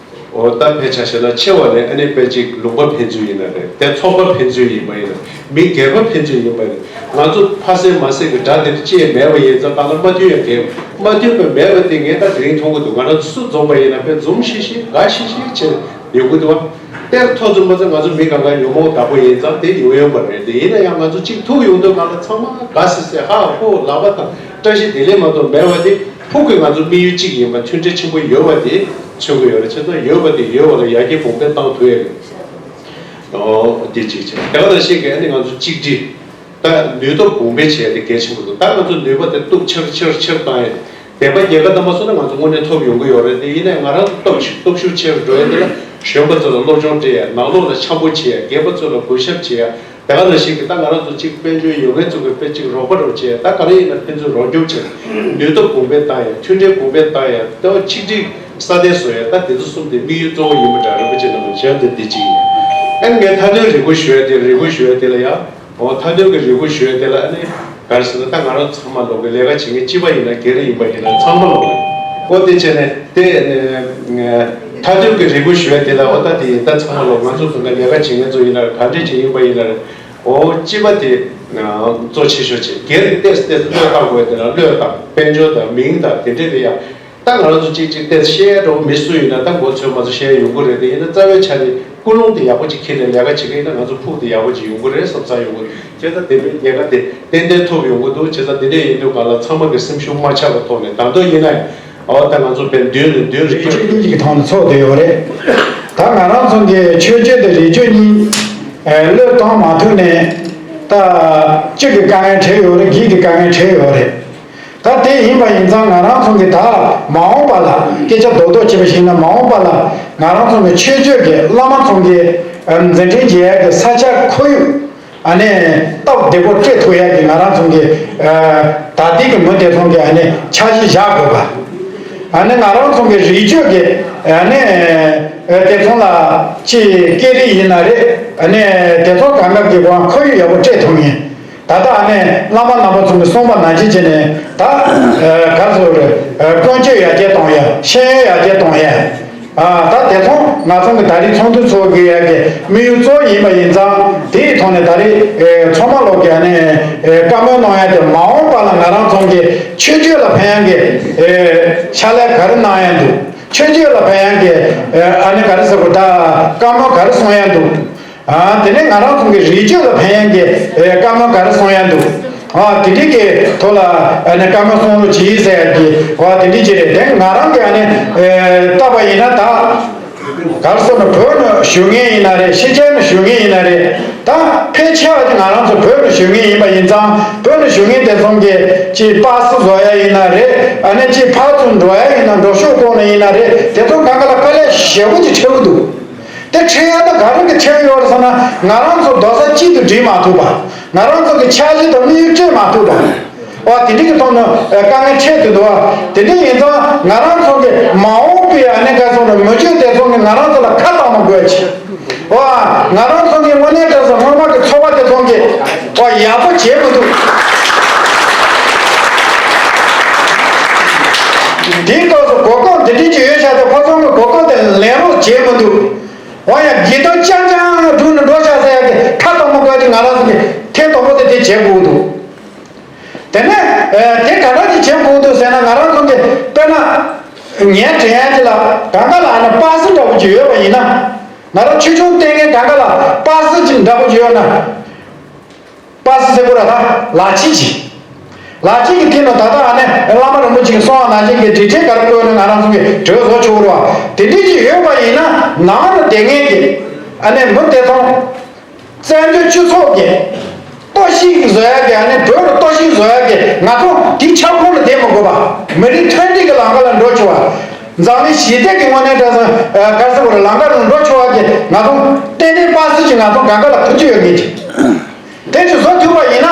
འོ་ད་ཕལ་ཆེར་བཤད་ན་ཆེ་བ་ནས་ཨ་ནི་དཔེ་ཅིག་ལུང་པ་ཕན་ཚུན་ཡིན་ན་རེད། དེ་ཚོགས་པ་ཕན་ཚུན་ཡིན་པ་ཡིན་ན། མི་སྒེར་པ་ཕན་ཚུན་ཡིན་པ་ཡིན་ན། ང་ཚོ་ཕ་སེ་མ་སེ་གི་དགྲ་དེ་ཅི་ཡང་མེད་པ་ཡིན་ཙང་གང་ལ་མ་མཐུན་ཡང་འགལ། མ་མཐུན་པ་མེད་པ་དེ་ངས་ད་དེ་རིང་མཐོང་གི་འདུག་ང་རང་ཚོ་སུ་འཛོམས་པ་ཡིན་ན་དཔེ་འཛུམ་ཤིག་ཤིག་དགའ་ཤིག་ཤིག་བྱས་ཡོང་གི་འདུག་བ། དཔེར་ཐོ་འཛོམས་པ་ཚོ་ང་ཚོ་མི་གང་ག་ཉོན་མོངས་དག་པོ་ཡིན་ཙང་དེ་ཡོང་ཡོང་པ་རེད། དེ་ཡིན་ན་ཡང་ང་ཚོ་གཅིག་ཐུག་ཡོང་དུས་གང་ལ་ཚང་མ་དགའ་སི་སི་ཧ་ཧོ་ལག་པ་དང་བཀྲ་ཤིས་བདེ་ལེགས་མ་གཏོགས་མེད་པ་དེ། ཕུགས་ཀྱི་ང་ཚོ་དམིགས་ཡུལ་གཅིག་ཡིན་པ་མཐུན་སྒྲིལ་ཆེན་པོ་ཡོད་པ་དེ་མཚོན་གྱི་ཡོད་རེད། བྱས་ཙང་ཡོད་པ་དེ་ཡོད་པ་ལ་ཡར་རྒྱས་གོང་འཕེལ་བཏང་ཐུབ་ཡ་རེད། ཨོ་དེ་གཅིག་བྱས། དེ་ག་ནང་བཞིན་གྱི་ཨ་ནི་ང་ཚོ་གཅིག་སྒྲིལ། ད་ནུས་སྟོབས་གོང་འཕེལ་བྱས་ཏེ་གལ་ཆེན་པོ་འདུག་ད་ང་ཚོ་ནུས་པ་དེ་སྟོབས་ཆེར་ཆེར་ཆེར་བཏང་ཡ་རེད། བདེན་པ་རྒྱལ་ཁ་བཏང་པ་སོང་ན་ང་ཚོ་དངོས་གནས་ཐོབ་ཡོང་གི་ཡོད་རེད། དེ་ཡིན་ན་ཡང་ང་རང་ཚོ་སྟོབས་ཤུགས་སྟོབས་ཤུགས་ཆེར་འགྲོ་ཡ་དེ་ལ་གཞོན་པ་ཚོ་ལ་སློབ་སྦྱོང་སྤྲད་ཡ། ནང་ལོགས་ལ་འཆམ་པོ་བྱེད་ཡ། རྒན་པ་ཚོ་ལ་གུས་ཞབས་བྱེད་ཡ། དེ་ག་ནང་བཞིན་གྱི་ད་ང་རང་ཚོ་གཅིག་དཔལ་འབྱོར་ཡོད་མཁན་ཚོ་གི་དཔེ་གཅིག་རོགས་པ་རོགས་བྱས། ད་ག་རེ་ཡིན་ན་ཕན་ཚུན་རོགས་སྐྱོར་བྱས། ནུས་སྟོབས་གོང་འཕེལ་བཏང་ཡ། མཐུན་སྒྲིལ་གོང་འཕེལ་བཏང་ཡ། ལྟེ་བ་ཆིག་སྒྲིལ་སྲ་བརྟན་བཟོ་ཡ། ད་དེ་ཚོ་གསུམ་དེ་དམིགས་ཡུལ་གཙོ་བོ་ཡིན་པ་འདྲ་རིན་པོ་ཆེ་རྣམ་པ་བྱས་ཏེ་འདི་གཅིག་ཡིན། ཨ་ནི་ངས་མཐའ་དོན་རེ་སྐུལ་ཞུ་ཡ་དེ་རེ་སྐུལ་ཞུ་ཡ་དེ་ལ་ཡ། འོ་མཐའ་དོན་གྱི་རེ་སྐུལ་ཞུ་ཡ་དེ་ལ་ཨ་ནི་ག་རེ་ཟེར་ན་ད་ང་རང་ཚང་མ་ལོག་གི་ལས་ཀ་བྱེད་མཁན་སྤྱི་པ་ཡིན་ན་སྒེར་ཡིན་པ་ཡིན་ན་ཚང་མ་ལོག་གི། འོ་དེ་བྱས་ནས་དེ་ནས་མཐའ་དོན་གྱི་རེ་སྐུལ་ཞུ་ཡ་དེ་ལ་འོ་ད་དེ་ཡིན། ད་ཚང་མ་ལོག་ང་ཚོ་ཚོ་ལ་ལས་ཀ་བྱེད་མཁན་ཚོ་ཡིན་ན་རེད། ག་འདྲས་ཅིག་ཡིན་པ་ཡིན་ན་རེད། འོ་སྤྱི་པ་དེ་གཙོ་ཆེ་ཤོས་བྱེད། སྒེར་ཏེས་ཏེས་བློས་བཏང་དགོས་དེ་ལ་བློས་བཏང་། དཔལ་འབྱོར་དང་མིང་དང་དེ་འདྲས་དེ་ཡང་ད་ང་རང་ཚོ་གཅིག་གཅིག་ཏེས་བཤད་འགྲོ་མི་སུ་ཡིན་ན་ད་མགོ་ཚོས་མ་ཚོས་བཤད་ཡོང་གི་རེད། དེ་ཡིན་ན་རྩ་བའི་ཆ་ནས་ཀུན་སློང་དེ་ཡག་པོ་ཅིག་འཁྱེར་ནས་ལས་ཀ་བྱེད་མཁན་ཡིན་ན་ང་ཚོ་ཕུགས་དེ་ཡག་པོ་ཅིག་ཡོང་གི་རེད། བསམ་ཚར་ཡོང་གི་རེད། བྱས་ཙང་དེ་འདྲའི་ཉེན་ཁ་དེ་ཏན་ཏན་ཐོབ་ཡོང་གི་འདུག་བྱས་ཙང་དེ་འདྲས་ཡིན་དུས་གང་ལ་ཚང་མ་གི་སེམས་ཤུགས་མ་ཆག་པའི་ཐོག་ནས་ད་དུང་ཡིན་ན་ཡང་འོ་ད་ང་ཚོ་བན་བདུན་ནས་བདུན་རེ་ཆོས་གཉིས་ཀྱི་ཐོག་ནས་ཚོགས་བསྡད་ཡོད་རེད། ད་ང་རང་ཚོ་གི་ཆོས་སྤྱོད་དང་རིག་གཅོད་གཉིས་བློས་གཏོང་མ་ཐུབ་ནས་ད་གཅིག་གི་དཀའ་ངལ་འཕྲད་ཡོད་རེད། གཉིས་ཀྱི་དཀའ་ངལ་འཕྲད་ཡོད་རེད། ད་དེ་ཡིན་པ་ཡིན་ཙང་ང་རང་ཚོ་གི་ད་མ་འོངས་པ་ལ་སྐད་ཆ་རྡོག་རྡོག་བྱས་པ་ཞིག་ན་མ་འོངས་པ་ལ་ང་རང་ཚོ་གི་ཆོས་སྤྱོད་ཀྱི་བླ་མ་ཚོ་གི་མཛད་འཕྲིན་རྒྱས་ཡག་གི་ས་ཆ་ཁོར་ཡུག་ཨ་ནི་སྟབས་བདེ་པོ་སྤྲད་ཐུབ་ཡག་གི་ང་རང་ཚོ་གི་ད་ལྟའི་གི་མི་དེ་ཚོ་གི་ཨ་ནི་འཆར་གཞི་བཞག་དགོས་པ། ཨ་ནི་ང་རང་ཚོ་གི་རིག་གཅོད་ཀྱི་ཨ་ནི་དེ་ཚོ་ལ་ཅི་སྐད་རིགས་ཡིན་ན་རེད། ཨ་ནི་དེ་ཚོ་གང་ག་གི་དབང་ཁོར་ཡུག་ཡག་པོ་སྤྲད་ཐུབ་ངེས། ད་ལྟ་ཨ་ནི་བླ་མ་རྣམ་པ་ཚོ་གི་གསུངས་པ་ནང་བཞིན་བྱས་ནས་ད་ག་ཚོད་རེད། ཀུན་སྤྱོད་ཡར་རྒྱས་གཏོང་ཡ། ཤེས་ཡོན་ཡར་རྒྱས་གཏོང་ཡ། ཨ་ད་དེ་ཚོ་ང་ཚོ་གི་ད་རེས་ཚོགས་འདུ་ཚོགས་དགོས་ཡ་གི་དམིགས་ཡུལ་གཙོ་བོ་ཡིན་པ་ཡིན་ཙང་དེའི་ཐོག་ནས་ད་རེས་ཚང་མ་ལོག་གི་ཨ་ནི་བཀའ་མོལ་གནང་ཡ་དེ་མ་འོངས་པ་ལ་ང་རང་ཚོ་གི་ཆོས་སྤྱོད་ལ་ཕན་ཡ་གི་ཕྱག་ལས་ག་རེ་གནང་ཡ་འདུག་ཆོས་སྤྱོད་ལ་ཕན་ཡ་གི་ཨ་ནི་ག་རེ་ཟེར་དགོས། ད་བཀའ་མོལ་ག་རེ་གསུང་ཡ་འདུག་ཨ་དེ་ནས་ང་རང་ཚོ་གི་རིག་གཅོད་ལ་ཕན་ཡ་གི་ཨེ་བཀའ་མོལ་ག་རེ་གསུང་ཡ་འདུག་ཨ་དེ་འདྲའི་གི་ཐོག་ལ་ཨ་ནི་བཀའ་མོལ་གསུང་རོགས་གྱིས་ཟེར་ཡ་གི་ཨ་དེ་འདྲའི་གི་རེད། དེ་ང་རང་གི་ཨ་ནི་ཨེ་བལྟས་པ་ཡིན་ན་ད་ག་རེ་ཟེར་ན་བོད་ནས་བཞུགས་མཁན་ཡིན་ན་རེད། ཕྱི་རྒྱལ་ནས་བཞུགས་མཁན་ཡིན་ན་རེད། ད་ཕལ་ཆེ་བ་ཅིག་ང་རང་ཚོ་བོད་ནས་བཞུགས་མཁན་ཡིན་པ་ཡིན་ཙང་བོད་ནས་བཞུགས་མཁན་དེ་ཚོ་གི་ཅིག་པ་སེ་བཟོ་ཡ་ཡིན་ན་རེད། ཨ་ནི་ཅིག་ཕར་ཚུར་འགྲོ་ཡ་ཡིན་ན་འགྲོ་ཕྱོགས་སྐོར་ནས་ཡིན་ན་རེད། དེ་ཚོ་གང་ག་ལ་དཀའ་ལས་ཞེ་པོ་ཅིག་འཕྲད་ཀྱི་འདུག་དེ་འཕྲད་ཡ་ད་ག་རེ་གི་འཕྲད་ཡོད་རེད་ཟེར་ན་ང་རང་ཚོ་རྡོག་རྩ་གཅིག་ཏུ་སྒྲིལ་མ་ཐུབ་པ། ང་རང་ཚོ་གི་འཆར་གཞི་དང་དམིགས་ཡུལ་སྤྲད་མ་ཐུབ་པ། ཨོ་དེ་འདྲ་གི་ཐོག་ནས་དཀའ་ངལ་འཕྲད་དུ་འདུག་བ། དེ་འདྲ་ཡིན་ཙང་ང་རང་ཚོ་གི་མ་འོངས་པའི་ཨ་ནི་ག་སོང་རེད། མི་རྒྱུད་དེ་ཚོ་གི་ང་རང་ཚོ་ལ་ཁ་གཏོང་མ་དགོས་ཆེ། ཨོ་ང་རང་ཚོ་གི་དངོས་གནས་དྲང་སོང་སྔོན་མ་གི་ཚོ་བ་དེ་ཚོ་གི་ཨོ་ཡག་པོ་བྱེད་མི་འདུག་དེའི་སྐབས་སུ་གོ་སྐབས་འདི་འདྲ་ཅིག་ཡོད་ཤག་དེ་ཁོ་ཚོ་གི་གོ་སྐབས་དེ་ལེན་རོགས་བྱེད་མི་འདུག་འོ་ཡ་དགེ་འདུན་རྐྱང་རྐྱང་སྒྲུག་ནས་འགྲོ་ཤག་ཟེར་ཡ་གི་ཁ་གཏོང་མ་དགོས་ཀྱི་ང་རང་ཚོ་གི་ཐེངས་དང་པོ་དེ་དེ་བྱེད་དགོས་འདུག་དེ་ནས་དེ་ག་འདྲ་ཅིག་བྱེད་དགོས་འདུག་ཟེར་ན་ང་རང་ཚོ་གི་དཔེར་ན་ངས་དྲན་ཡ་ཅིག་ལ་གང་ག་ལ་ཨ་ནི་པ་སེ་འདྲ་པོ་ཅིག་ཡོད་པ་ཡིན་ན་ང་རང་ཆོས་ཆུང་བསྟེན་མཁན་གང་ག་ལ་པ་སེ་ཅིག་འདྲ་པོ་ཅིག་ཡོད་ན། པ་སེ་ཟེར་དགོས་ར་ད་ལག་ཕྱིས་ཅིག་ལག་གཅིག་གིས་འཐེན་ནས་ད་ལྟ་ཨ་ནི་བླ་མ་རིན་པོ་ཆེས་གསུངས་པ་ནང་བཞིན་གྱི་སྒྲིག་ཁྲིམས་ག་རེ་བཀོད་ནས་ང་རང་ཚོ་གི་གྲོས་བཟོ་ཆོག་རོགས། དེ་འདྲས་ཅིག་ཡོད་པ་ཡིན་ན་ནང་དུ་བསྡད་མཁན་གྱི་ཨ་ནི་མི་དེ་ཚོ་བཙན་བྱོལ་སྤྱི་ཚོགས་ཀྱི་གཏོར་བཤིག་བཟོ་ཡག་གི་ཨ་ནི་བོད་ལ་གཏོར་བཤིག་བཟོ་ཡག་གི་ང་ཚོ་དེའི་ཁྱབ་ཁོངས་ལ་བསྡད་མི་དགོས་པ། མི་རིགས་མཐུན་སྒྲིལ་གྱི་ལམ་ཁ་ལ་འགྲོ་ཆོག་པ། འཛམ་གླིང་ཞི་བདེ་གི་ངོས་ནས་འདྲ་ས་ག་རེ་ཟེར་དགོས་རེད། ལམ་ཁ་ལ་འགྲོ་ཆོག་པ་གི་ང་ཚོ་ཏན་ཏན་པ་སི་ཅིག་ང་ཚོ་གང་ག་ལ་ཁུར་རྒྱུ་ཡོད་མེད་ཅིག་དེ་ཅིག་བཟོ་ཐུབ་པ་ཡིན་ན།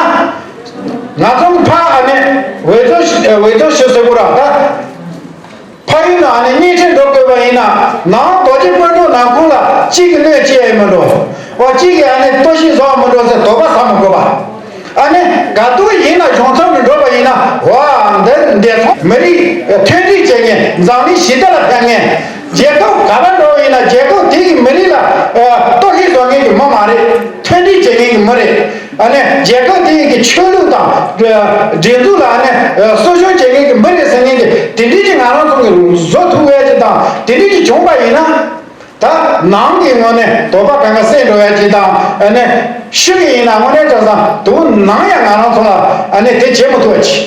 ང་ཚོ་ཕ་ཨ་ནི་འོས་ཚོ་འོས་ཚོ་ཞུ་ཟེར་དགོས་ར་ད། ཕ་ཡུལ་ནང་ནས་གཉེན་འཕྲད་འགྲོ་དགོས་པ་ཡིན་ན་ནང་རྡོ་རྗེ་སྤུན་གྲོགས་ནང་ཁུལ་ལ་གཅིག་གིས་གནོད་སྐྱེལ་ཡས་མི་འགྲོ། འོ་གཅིག་གིས་ཨ་ནི་གཏོར་བཤིག་བཟོ་བ་མི་འགྲོ་ཟེར་དོགས་པ་ཟ་མི་དགོས་པ། ཨ་ནི་ག་དུས་ཡིན་ན་གཞུང་ཚབ་ནས་འགྲོ་བ་ཡིན་ན་འོ་འདི་འདི་ཚོ་མི་རིགས་མཐུན་སྒྲིལ་བྱེད་མཁན་འཛམ་གླིང་ཞི་བདེ་ལ་ཕན་མཁན། རྒྱལ་ཁབ་ག་པར་འགྲོ་བ་ཡིན་ན་རྒྱལ་ཁབ་དེ་གི་མི་རིགས་ལ་གཏོར་བཤིག་བཟོ་མཁན་གྱི་མི་མ་རེད། མཐུན་སྒྲིལ་བྱེད་མཁན་གྱི་མི་རེད། ཨ་ནི་རྒྱལ་ཁབ་དེ་གི་ཆོས་ལུགས་དང་སྒྲིག་འཛུགས་ལ་ཨ་ནི་གསོ་སྐྱོང་བྱེད་མཁན་གྱི་མི་རེད་ཟེར་མཁན་གྱི་དེ་འདྲའི་ཅིག་ང་རང་ཚོ་གི་བཟོ་ཐུབ་ཡ་ཅིག་དང་དེ་འདྲའི་ཅིག་བྱུང་པ་ཡིན་ན། ད་ནང་གི་ངོས་ནས་དོགས་པ་གང་ག་སེལ་འགྲོ་ཡ་ཅིག་དང་ཨ་ནི་ཕྱི་གི་ཡིན་ན་དངོས་གནས་དྲང་སང་དུ་ནང་ཡང་ང་རང་ཚོ་ལ་ཨ་ནི་དེ་བྱེད་མི་ཐུབ་པ་ཅིག་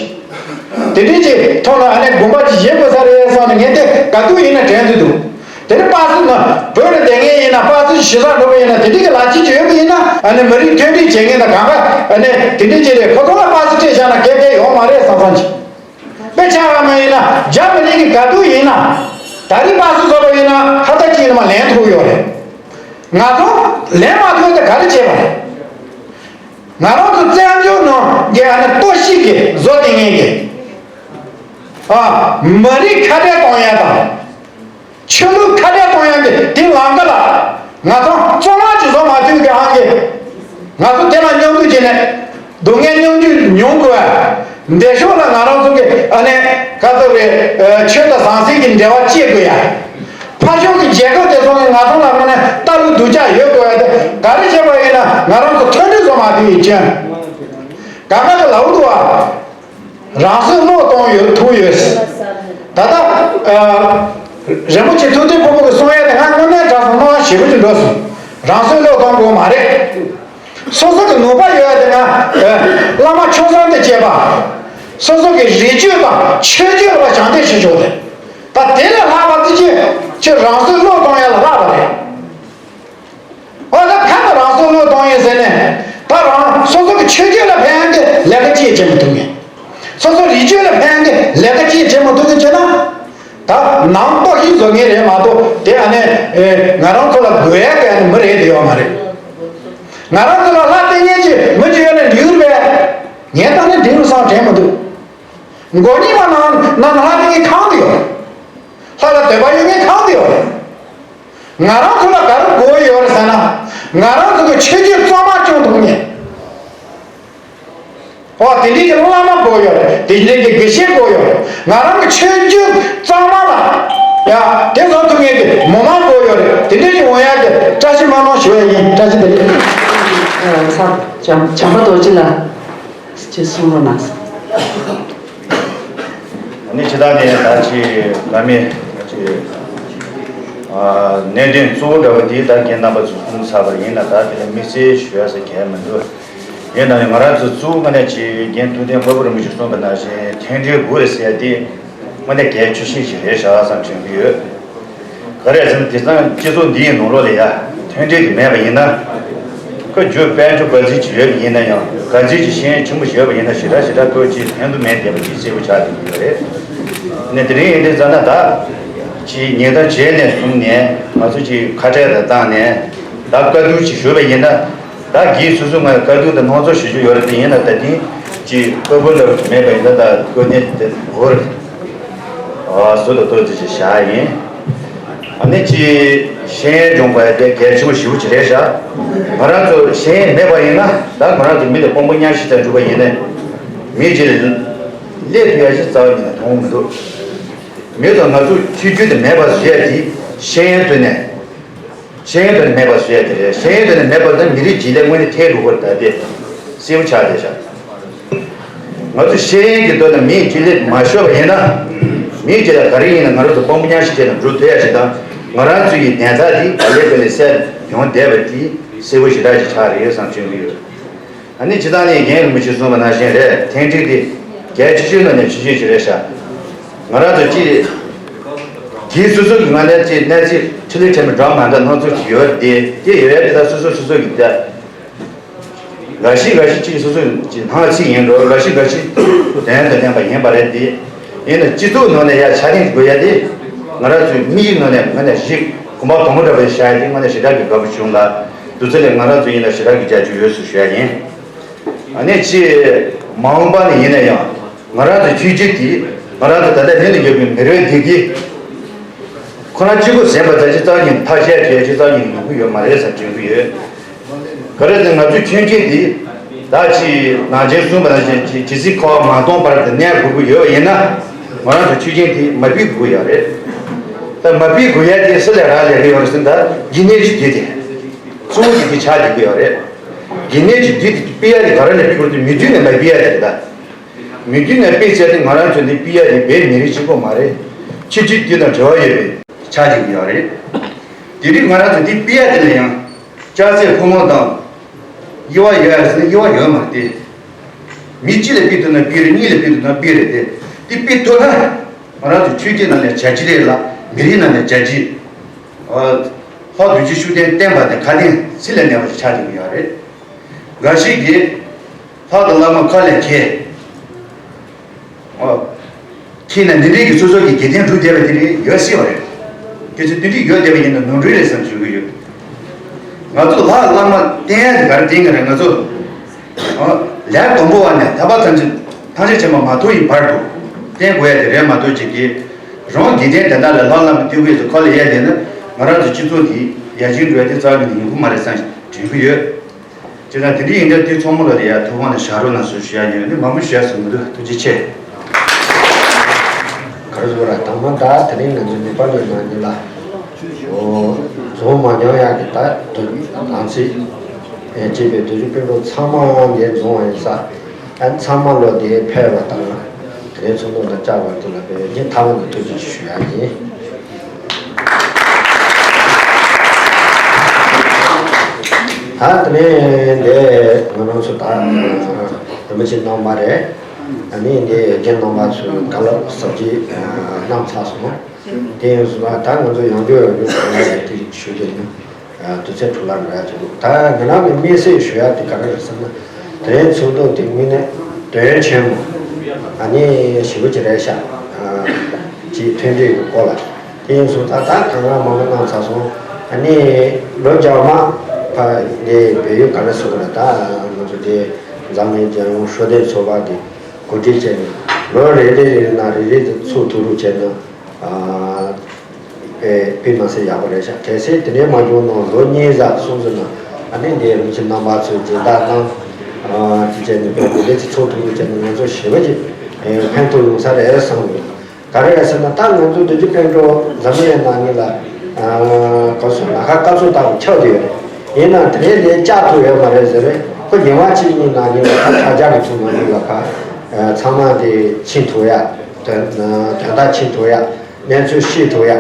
དེ་འདྲའི་ཅིག་ཐོག་ལ་ཨ་ནི་དགོངས་པ་ཅིག་བཞེས་དགོས་ས་རེད་བསམ་ནས་ངས་དེ་ག་དུས་ཡིན་ན་དྲན་གྱི་འདུག་དེ་ནི་པ་སི་ན་བོད་ལ་བསྡད་མཁན་ཡིན་ན་པ་སི་ཞེ་ས་འགྲོ་གི་ཡིན་ན་དེ་འདྲའི་གི་ལག་ཁྱེར་ཅིག་ཡོད་པ་ཡིན་ན་ཨ་ནི་མི་རིགས་མཐུན་སྒྲིལ་བྱེད་མཁན་དང་གང་ག་ཨ་ནི་དེ་འདྲའི་ཅིག་རེད། ཁོ་ཚོ་ལ་པ་སི་སྤྲད་བཞག་ན་སྐད་ཆ་ཡོང་མ་རེད་བསམ་བསམ་ཅིག་དཔེ་ཆ་བ་མ་ཡིན་ན་རྒྱ་མི་རིགས་ཀྱི་ག་དུས་ཡིན་ན་ད་རིང་པ་སུ་བཟོ་བ་ཡིན་ན་ཧ་ད་ཅིག་ནི་མ་ལེན་ཐུབ་ཡོད་རེད། ང་ཚོ་ལེན་མ་ཐུབ་ཏེ་ག་རེ་བྱས་པ་རེད། ང་རང་ཚོ་བཙན་བྱོལ་ནང་གི་ཨ་ནི་གཏོར་བཤིག་གི་བཟོ་དེ་ངན་གི་ཨ་མི་རིགས་ཁ་བྲལ་གཏོང་ཡ་དང་། ཆོས་ལུགས་ཁ་བྲལ་གཏོང་ཡག་གི་དེ་ལམ་ཁ་ལ་ང་ཚོ་གཙང་མ་ཅིག་བཟོ་མ་ཐུབ་ཀྱི་ཧང་གི་ང་ཚོ་དེ་ལ་མཉམ་འཛུགས་བྱས་ནས་སྡུག་བསྔལ་མྱོང་རྒྱུ་མྱོང་དགོས་པ། འདས་ཤོག་ལ་ང་རང་ཚོ་གི་ཨ་ནི་ག་ཚོད་རེད། ཆོས་དང་ཟང་ཟིང་གི་འབྲེལ་བ་བཅད་དགོས་ཡ། ཕར་ཕྱོགས་ཀྱི་རྒྱལ་ཁབ་དེ་ཚོ་ནི་ང་ཚོ་ལ་དངོས་གནས་ལྟ་ལུགས་སྡུག་ཅག་ཡོད་དགོས་ཡ་དེ་ག་རེ་བྱས་པ་ཡིན་ན་ང་རང་ཚོ་མཐུན་སྒྲིལ་བཟོ་མ་ཐུབ་ཡིན་ཅན། ག་ག་གི་ལབ་འདུག་བ། རང་སྲོག་བློས་གཏོང་ཡོད་ཐུག་ཡོད། ད་ལྟ་ཨ་རིན་པོ་ཆེ་ཐུབ་བསྟན་ཕུར་བུ་གི་གསུང་ཡ་དེ་ང་དངོས་གནས་དྲང་སོང་སྣང་བ་ཞེ་པོ་ཅིག་འགྲོ་སོང་། རང་སྲོག་བློས་གཏོང་དགོས་མ་རེད། སོ་སོ་གི་ནུས་པ་ཡོད་ཡ་དེ་ང་ཨ་བླ་མ་ཆོས་བཟང་དང་བཅས་པ། སོ་སོ་གི་རིག་གཅོད་དང་ཆོས་བརྒྱུད་ལ་བྱང་བསྟེན་བྱེད་ཆོག་དེ། ད་དེ་ལས་ལྷག་པ་དེ་ཅི་ཁྱོད་རང་སྲོག་བློས་གཏོང་ཡ་ལ་ལྷག་པ་རེད། ཨོ་ད་ཁ་ན་རང་སྲོག་བློས་གཏོང་ཡིན་ཟེར་ནས་ད་རང་སོ་སོ་གི་ཆོས་བརྒྱུད་ལ་ཕན་གི་ལས་ཀ་ཅིག་བྱེད་མི་ཐུབ་ངེས། སོ་སོ་རིག་གཅོད་ལ་ཕན་གི་ལས་ཀ་ཅིག་བྱེད་མི་ཐུབ་གི་བྱས་ན། ད་ནང་ལྟོ་ཞིག་བཟོ་ངེས་རེད་མ་གཏོགས་དེ་ཨ་ནི་ང་རང་ཚོ་ལ་དགོས་ཡ་གི་ཨ་ནི་མི་རེད་དེ་ཡོད་མ་རེད། ང་རང་ཚོ་ལ་ལྷ་བསྟེན་མཁན་ཅིག་མི་ཅིག་ཡོད་ན་འགྲིག་རུ་བས། ངས་ད་ནི་འགྲིག་རུ་སང་དྲན་མི་འདུག་མགོ་རྙིང་མ་ནང་ནང་ལྷ་བསྟེན་མཁན་གང་དུ་ཡོད། ལྷ་ལ་འདོད་པ་ཡོད་མཁན་གང་དུ་ཡོད། ང་རང་ཚོ་ལ་ག་རེ་དགོས་ཡོད་རེད་ཟེར་ན། ང་རང་ཚོ་གི་ཆོས་བརྒྱུད་གཙང་མ་སྐྱོང་ཐུབ་མཁན། ཨོ་དེ་འདྲའི་གི་བླ་མ་དགོས་ཡོད་རེད། དེ་འདྲའི་གི་དགེ་བཤེས་དགོས་ཡོད་རེད། ང་རང་གི་ཆོས་བརྒྱུད་གཙང་མ་ལ་ཡ་དེ་བཟོ་ཐུབ་མཁན་གི་མི་མང་དགོས་ཡོད་རེད། དེ་འདྲའི་གི་འོང་ཡ་གི་བཀྲ་ཤིས་སྨོན་ལམ་ཞུ་ཡ་ཡིན། བཀྲ་ཤིས་བདེ་ལེགས། ཨ་ཚ་བྱམས་བྱམས་པ་རྡོ་རྗེ་ལགས། ཅེས་གསུང་རོགས་གནང་། ཨ་ནི་ཕྱི་ཟླ་ནས་ད་ཅི་བླ་མའི་ཅི་ཨ་གནད་དོན་གཙོ་བོ་འདྲ་བ་དེ་ད་རྒན་རྣམ་པ་ཚོས་གསུངས་ཚར་བ་ཡིན་ན། ད་དེ་ལ་དམིགས་བསལ་ཞུ་ཡ་ཟེར་གལ་མི་འདུག་ཡིན་ནའང་ང་རང་ཚོ་གཙོ་བོ་དངོས་གནས་ཅི་རྒན་ཐུབ་བསྟན་དཔལ་སྤུངས་རིན་པོ་ཆེས་གསུངས་པ་ནང་བཞིན་མཐུན་སྒྲིལ་དགོས་རེད་ཟེར་ཡ་དེ་དངོས་གནས་གལ་ཆེ་ཤོས་ཤིག་རེད་ཤག་བསམ་དྲན་གྱི་ཡོད། ག་རེ་ཟེར་ན་དེང་སང་སྤྱི་ཚོགས་འདིའི་ནང་ལོགས་ལ་ཡ་མཐུན་སྒྲིལ་དེ་མེད་པ་ཡིན་ན། ཁོ་རྒྱུ་དཔལ་འབྱོར་དཀའ་ཚེགས་ཅིག་ཡོད་པ་ཡིན་ན་ཡང་། དཀའ་ཚེགས་ཀྱི་ཤེས་ཡོན་ཆེན་པོ་ཡོད་པ་ཡིན་ན་ཞེ་དྲག་ཞེ་དྲག་ཁོ་ཅིག་ཕན་ཐོགས་མེད་བསྡད་པ་ཅིག་གསལ་པོ་ཆགས་བསྡད་ཀྱི་ཡོད་རེད། ནས་དེ་རིང་ཡིན་དུས་ཙམ་ན་ད་ཅིག་ཉིན་ལྟར་བྱས་ནས་བཟུང་ནས་ང་ཚོ་ཅིག་ཁ་བྲལ་དང་བཏང་ནས་ད་བཀའ་བསྡུར་ཅིག་ཞུས་པ་ཡིན་ན། ད་གིས་སོ་སོ་ང་བཀའ་བསྡུར་དང་སྣང་ཚོར་ཞུ་རྒྱུ་ཡོད་རེད་དེ། ཡིན་ན་ད་ཐེངས་ཀྱི་སྐུ་པོ་འདྲ་བོ་མེད་པ་ཡིན་ན་ད་སྐུ་ཉིད་དེ་འུར་ཟུར་དུ་གཏོར་རྩིས་ཤིག་བཞག་ཡིན། ཨ་ནི་ཅི་ཤེས་ཡོན་སྦྱོང་བ་དེ་གལ་ཆེན་པོ་ཞེ་པོ་ཅིག་རེད་ཤག་ང་རང་ཚོ་ཤེས་ཡོན་མེད་པ་ཡིན་ན་ད་ང་རང་ཚོ་མི་དེ་དཔང་པོ་མཉམ་ཞིག་དང་འགྲུབ་པ་ཡིན་ན་མི་ཅིག་སླེབས་ཐུབ་ཡ་ཞིག་རྩ་བ་ཉིད་ནས་མཐོང་གི་མི་འདུག་མི་ཚོ་ང་ཚོ་ཐུགས་རྒྱུད་དེ་མེད་པ་བཟོ་ཡ་དེ་ཤེས་ཡོན་ཐོག་ནས། ཤེས་ཡོན་ཐོག་ནས་མེད་པ་བཟོ་ཡ་དེ་རེད། ཤེས་ཡོན་ཐོག་ནས་མེད་པ་དང་མི་རིགས་བརྗེ་ལས་དངོས་གནས་ཐེབས་འགྲོ་གི་རེད། ད་དེ་གསལ་པོ་ཆགས་བསྡད་ཤག་ང་ཚོ་ཤེས་ཡོན་གྱི་ཐོག་ནས་མི་རྗེས་ལུས་མ་ཤོར་བ་ཡིན་ན། མི་རྗེས་ལ་ག་རེ་ཡིན་ན་ང་རང་ཚོ་དཔང་པོ་མཉམ་ཞིག་བྱས་ནས་འགྲོ་ཐུབ་ཡ་ཞིག་དང་། ང་རང་ཚོ་ཡི་གདན་ས་འདི་ག་ལེ་ག་ལེ་སེལ་ཡོང་བསྡད་པ་དེ་གསལ་པོ་ཞེ་དྲག་ཞིག་ཆགས་རེད་བསམ་དྲན་གྱི་ཡོད། ཨ་ནི་སྤྱིར་བཏང་ནས་རྒན་རིན་པོ་ཆེས་གསུངས་པ་ནང་བཞིན་རེད། མཐུན་སྒྲིལ་འདི་ གལ་ཆེ་ཤོས་ནང་ནས་ཆེ་ཤོས་ཅིག་རེད་ཤག་ང་རང་ཚོ་ཅིག་གིས་སོ་སོ་གི་ངོས་ནས་ཅིག་གནས་ཚུལ་འཕྲིན་ལས་ཁྲོད་ནས་སྒྲོག་མ་འདྲ་སྣང་ཚུལ་ཅིག་ཡོད་རེད་དེ། དེ་ཡོད་ཡ་དེ་དག་སོ་སོ་སོ་སོ་གི་དེ་འགའ་ཞིག་འགའ་ཞིག་ཅིག་སོ་སོ་ཅིག་སྣང་ཚུལ་ཡིན་འགྲོ། འགའ་ཞིག་འགའ་ཞིག་དོན་དང་ལྡན་པ་ཡིན་པ་རེད་དེ། ཡིན་ན་སྤྱི་ཚོགས་ནང་ནས་ཡ་ཆ་ལེན་དགོས་ཡ་དེ་ང་རང་ཚོའི་དམིགས་ཡུལ་ནང་ནས་ང་ནས་ཞིག་གོམ་པ་དང་པོ་འདྲ་པོ་བཞག་ཡ་དེ་ང་ནས་ཞེ་དྲག་གི་དགའ་པོ་བྱུང་ལ། དུས་ཚོད་ལས་ང་རང་ཚོ་ཡིན་ན་ཞེ་དྲག་གི་རྒྱབ་སྐྱོར་ཡོད་ཟེར་ཞུ་ཡ་ཡིན། ཨ་ནི་ཅི། མ་འོངས་པ་ནས་ཡིན་ན་ཡང་ང་རང་ཚོ་ཆོས་བརྒྱུད་དེ་ང་རང་ཚོ་ད་ལྟ་ནང་ལ་ཡོད་པའི་མི་རབས་འདི་གིས་ཁོ་རང་གཅིག་པུ་ཟིན་པ་དང་སྤྱི་ཚོགས་ཉིད་ཐག་བཅད་བྱས་སྤྱི་ཚོགས་ཉིད་ཡོང་གི་ཡོད་མ་རེད་བསམ་དྲན་གྱི་ཡོད། ག་རེ་ཟེར་ང་ཚོའི་ཆོས་བརྒྱུད་འདི་ད་ཅི་ནང་ཆེན་གསུངས་པ་ནང་བཞིན་ཇི་ཇི་སྲིད་འཁོར་བ་མ་སྟོངས་བར་དུ་གནས་དགོས་ཀྱི་ཡོད་པ་ཡིན་ན་ང་རང་ཚོ་ཆོས་བརྒྱུད་འདི་མ་ཕུད་དགོས་ཀྱི་ཡོད་རེད། ད་མ་ཕུད་དགོས་ཡ་དེ་སུ་ལས་རག་ལས་ཀྱི་ཡོད་རེད་ཟེར་ན་ད་དགེ་བསྙེན་གྱི་རྒྱུད་དེ་གཙོ་བོ་གི་དེ་ཆགས་བསྡད་ཀྱི་ཡོད་རེད། དགེ་བསྙེན་གྱི་རྒྱུད་དེ་སྤེལ་ཡ་དེ་ག་རེ་ནས་སྤེལ་དགོས་རེད་དེ་མི་རྒྱུད་ནས་མ་སྤེལ་ཡ་དེ་རེད་ད། མི་རྒྱུད་ནས་སྤེལ་བྱས་ཏེ་ང་རང་ཚོ་འདི་སྤེལ་ཡ་དེ་བོད་མི་རིགས་གཅིག་པོ་མ་རེད། ཆོས་བརྒྱུད་འདི་དང་འབྲེལ་བ་ཡོད་པའི་ཆགས་ཀྱི་ཡོད་རེད། དེ་རིང་ང་རང་ཚོ་འདི་སྤེལ་ཡ་དེ་ལ་ཡང་ལྕགས་རྩེ་ཕོ་མོ་དང་དབྱེ་བ་ཡོད་ཡ་ཟེར་ན་དབྱེ་བ་ཡོད་མ་རེད་དེ། མི་གཅིག་ལ་སྤེལ་ཐུབ་ན་སྤེལ་རེད། གཉིས་ལ་སྤེལ་ཐུབ་ན་སྤེལ་རེད་དེ། འདི་སྤེལ་ཐུབ་ན་ང་རང་ཚོ་ཆོས་བརྒྱུད་ནང་ནས་བྱ་སྤྱི་རེད་ལ་མི་རིགས་ནང་ནས་བྱ་སྤྱི། ལྷ་རྡོ་རྗེ་ཤུགས་ལྡན་བསྟན་པ་དེ་ཁ་གཏད་ཚིག་ལས་འདས་པ་ཞིག་ཆགས་ཀྱི་ཡོད་རེད། འགའ་ཞིག་གིས་ལྷ་དང་བླ་མ་ཁ་ལས་འཁྱེར། ཨོ། ཁྱེད་ནི་འདི་འདྲའི་གི་སོ་སོ་གི་དགེ་ལྡན་སྒྲུབ་བསྡད་པ་དེ་རེད་ཡོད་སྲིད་པ་རེད། དེ་ཚོ་དེ་འདྲའི་ཡོད་བསྡད་པ་ཡིན་ན་ནོར་འཁྲུལ་རེད་བསམ་ཞུ་གི་ཡོད། ང་ཚོ་ལྷ་བླ་མ་བསྟེན་ཡ་དེ་ག་རེ་བསྟེན་གི་རེད་ང་ཚོ། ཨོ། ལས་དང་པོ་བ་ནས་ཐར་པ་ཐམས་ཅད་ཐམས་ཅད་མཁྱེན་པ་མ་ཐོབ་ཡི་བར་དུ་བསྟེན་དགོས་ཡ་དེ་རེད་མ་གཏོགས་ཅིག་གིས་རང་དགེ་ལྡན་དེ་དག་ལ་ལྷ་བླ་མ་བསྟེན་དགོས་ཡ་ཚོ་ཁ་ལ་ཡ་དེ་ན་ང་རང་ཚོ་སྤྱི་ཚོགས་འདི་ཡར་རྒྱས་འགྲོ་ཡ་དེ་རྩ་བ་ཉིད་ནས་ཡོང་གི་མ་རེད་བསམ་དྲན་གི་ཡོད། ཅེས་དང་དེ་འདྲ་ཡིན་དུས་དེ་ཚང་མ་ལ་ཡ་ཐུགས་ཁོང་ནས་བཞག་རོགས་གནང་ཞུ་ཞུ་ཡ་ཡོད་ནི་མང་པོ་ཞུ་ཡ་ཟེར་མི་འདུག་ཐུགས་རྗེ་ཆེ། ག་རེ་ཟེར་ར་དང་མ་ད་དེ་རིང་ང་ཚོ་ནེ་པ་ལི་ནང་ཉིད་ལ་འོ་རྫོང་མ་འཇོག་ཡག་གི་ད་དུ་དང་ཚིག་ཅེས་པའི་དུས་རྒྱུན་དཔོན་པོ་ཚང་མ་ངའི་རྫོང་བ་ཡིན་ས་ཨ་ཚང་མ་ལོ་དེ་ཕེབས་པ་དང་དེ་རིང་ཚོགས་འདུ་དང་བཅར་བ་དེ་ལ་དཔེ་ངས་ཐ་མ་ནས་ཐུགས་རྗེ་ཆེ་ཞུ་ཡ་ཡིན། ད་དེ་ནས་འདི་ང་རང་ཚོ་ད་རིན་པོ་ཆེ་གནང་བ་རེད། ཨ་ནི་འདི་རྒན་རྣམ་པ་ཚོས་བཀའ་སློབ་ཟབ་རྒྱས་གནང་ཚར་སོང་། དེ་ཡིན་སོང་ན་ད་ང་ཚོ་ཡང་བསྐྱར་ཡང་བསྐྱར་གང་ལ་ཡང་དེ་ཞུ་རྒྱུ་ཡིན། དུས་ཚོད་འཕྲོ་བརླག་འགྲོ་ཡ་ཅིག་འདུག་ད་ང་རང་གི་དམིགས་བསལ་ཞུ་ཡ་དེ་ག་རེ་རེད་ཟེར་ན། དེ་རིང་ཚོགས་འདུ་དེ་དངོས་གནས་དོན་ཆེན་མོ་ཨ་ནི་ཞེ་པོ་ཅིག་རེད་ཤག་ཅིག་མཐུན་སྒྲིལ་གྱི་སྐོར་ལ། དེ་ཡིན་སོང་ད་ད་གང་ག་མང་པོ་གནང་ཚར་སོང་། ཨ་ནི་ལོ་རྒྱབ་མ་ཕ་འདི་བལ་ཡུལ་ག་རེ་ཟེར་དགོས་རེད། ད་ང་ཚོ་དེ་འཛམ་གླིང་རྒྱལ་ཡོངས་ཤོ་སྟོན་ཚོགས་པ་དེ་གོ་སྒྲིག་བྱས་ནས་ལོ་རེ་རེ་རེ་ནང་རེ་རེ་དེ་ཚོགས་ཐུག་རུ་བྱས་ན། དཔེ་དཔེ་མ་ཟད་ཡག་པོ་རེད་ཤག་གལ་སྲིད་དེ་འདྲའི་མ་བྱུང་ན་ལོ་གཉིས་ཙམ་སོང་ཟེར་ན་ཨ་ནི་འདི་རིན་ཆེན་རྣམ་པ་ཚོས་སྦྱིན་བདག་གནང་། དེ་བྱས་ནས་དཔེ་དེ་འདྲའི་ཚོགས་ཐུག་རུ་བྱས་ན་ང་ཚོ་ཞེ་པོ་ཅིག་ཕན་ཐོགས་ཡོང་ས་རེད་བསམ་གི། ག་རེ་རེད་ཟེར་ན་ད་ང་ཚོ་བདུན་ཅུ་དོན་གྲངས་འཛམ་གླིང་ནང་གཉིས་ལ་ག་སོ་ལ་ཁ་སྐབས་སུ་བཏང་ཆགས་བསྡད་ཡོད་རེད། ཡིན་ན་དེ་རིང་ལས་བཅག་ཐུབ་ཡོད་མ་རེད་ཟེར་རེད། ཁོ་ཉི་མ་གཅིག་གཉིས་ནང་གཉིས་ལ་ཁ་ཁ་རྒྱ་གི་ཚོགས་ནང་གཉིས་ལ་ཁ་ཚང་མ་དེ་ཕྱིན་ཐུབ་ཡ། དོན་དོན་དག་ཕྱིན་ཐུབ་ཡ། གནས་ཚུལ་ཤེས་ཐུབ་ཡ།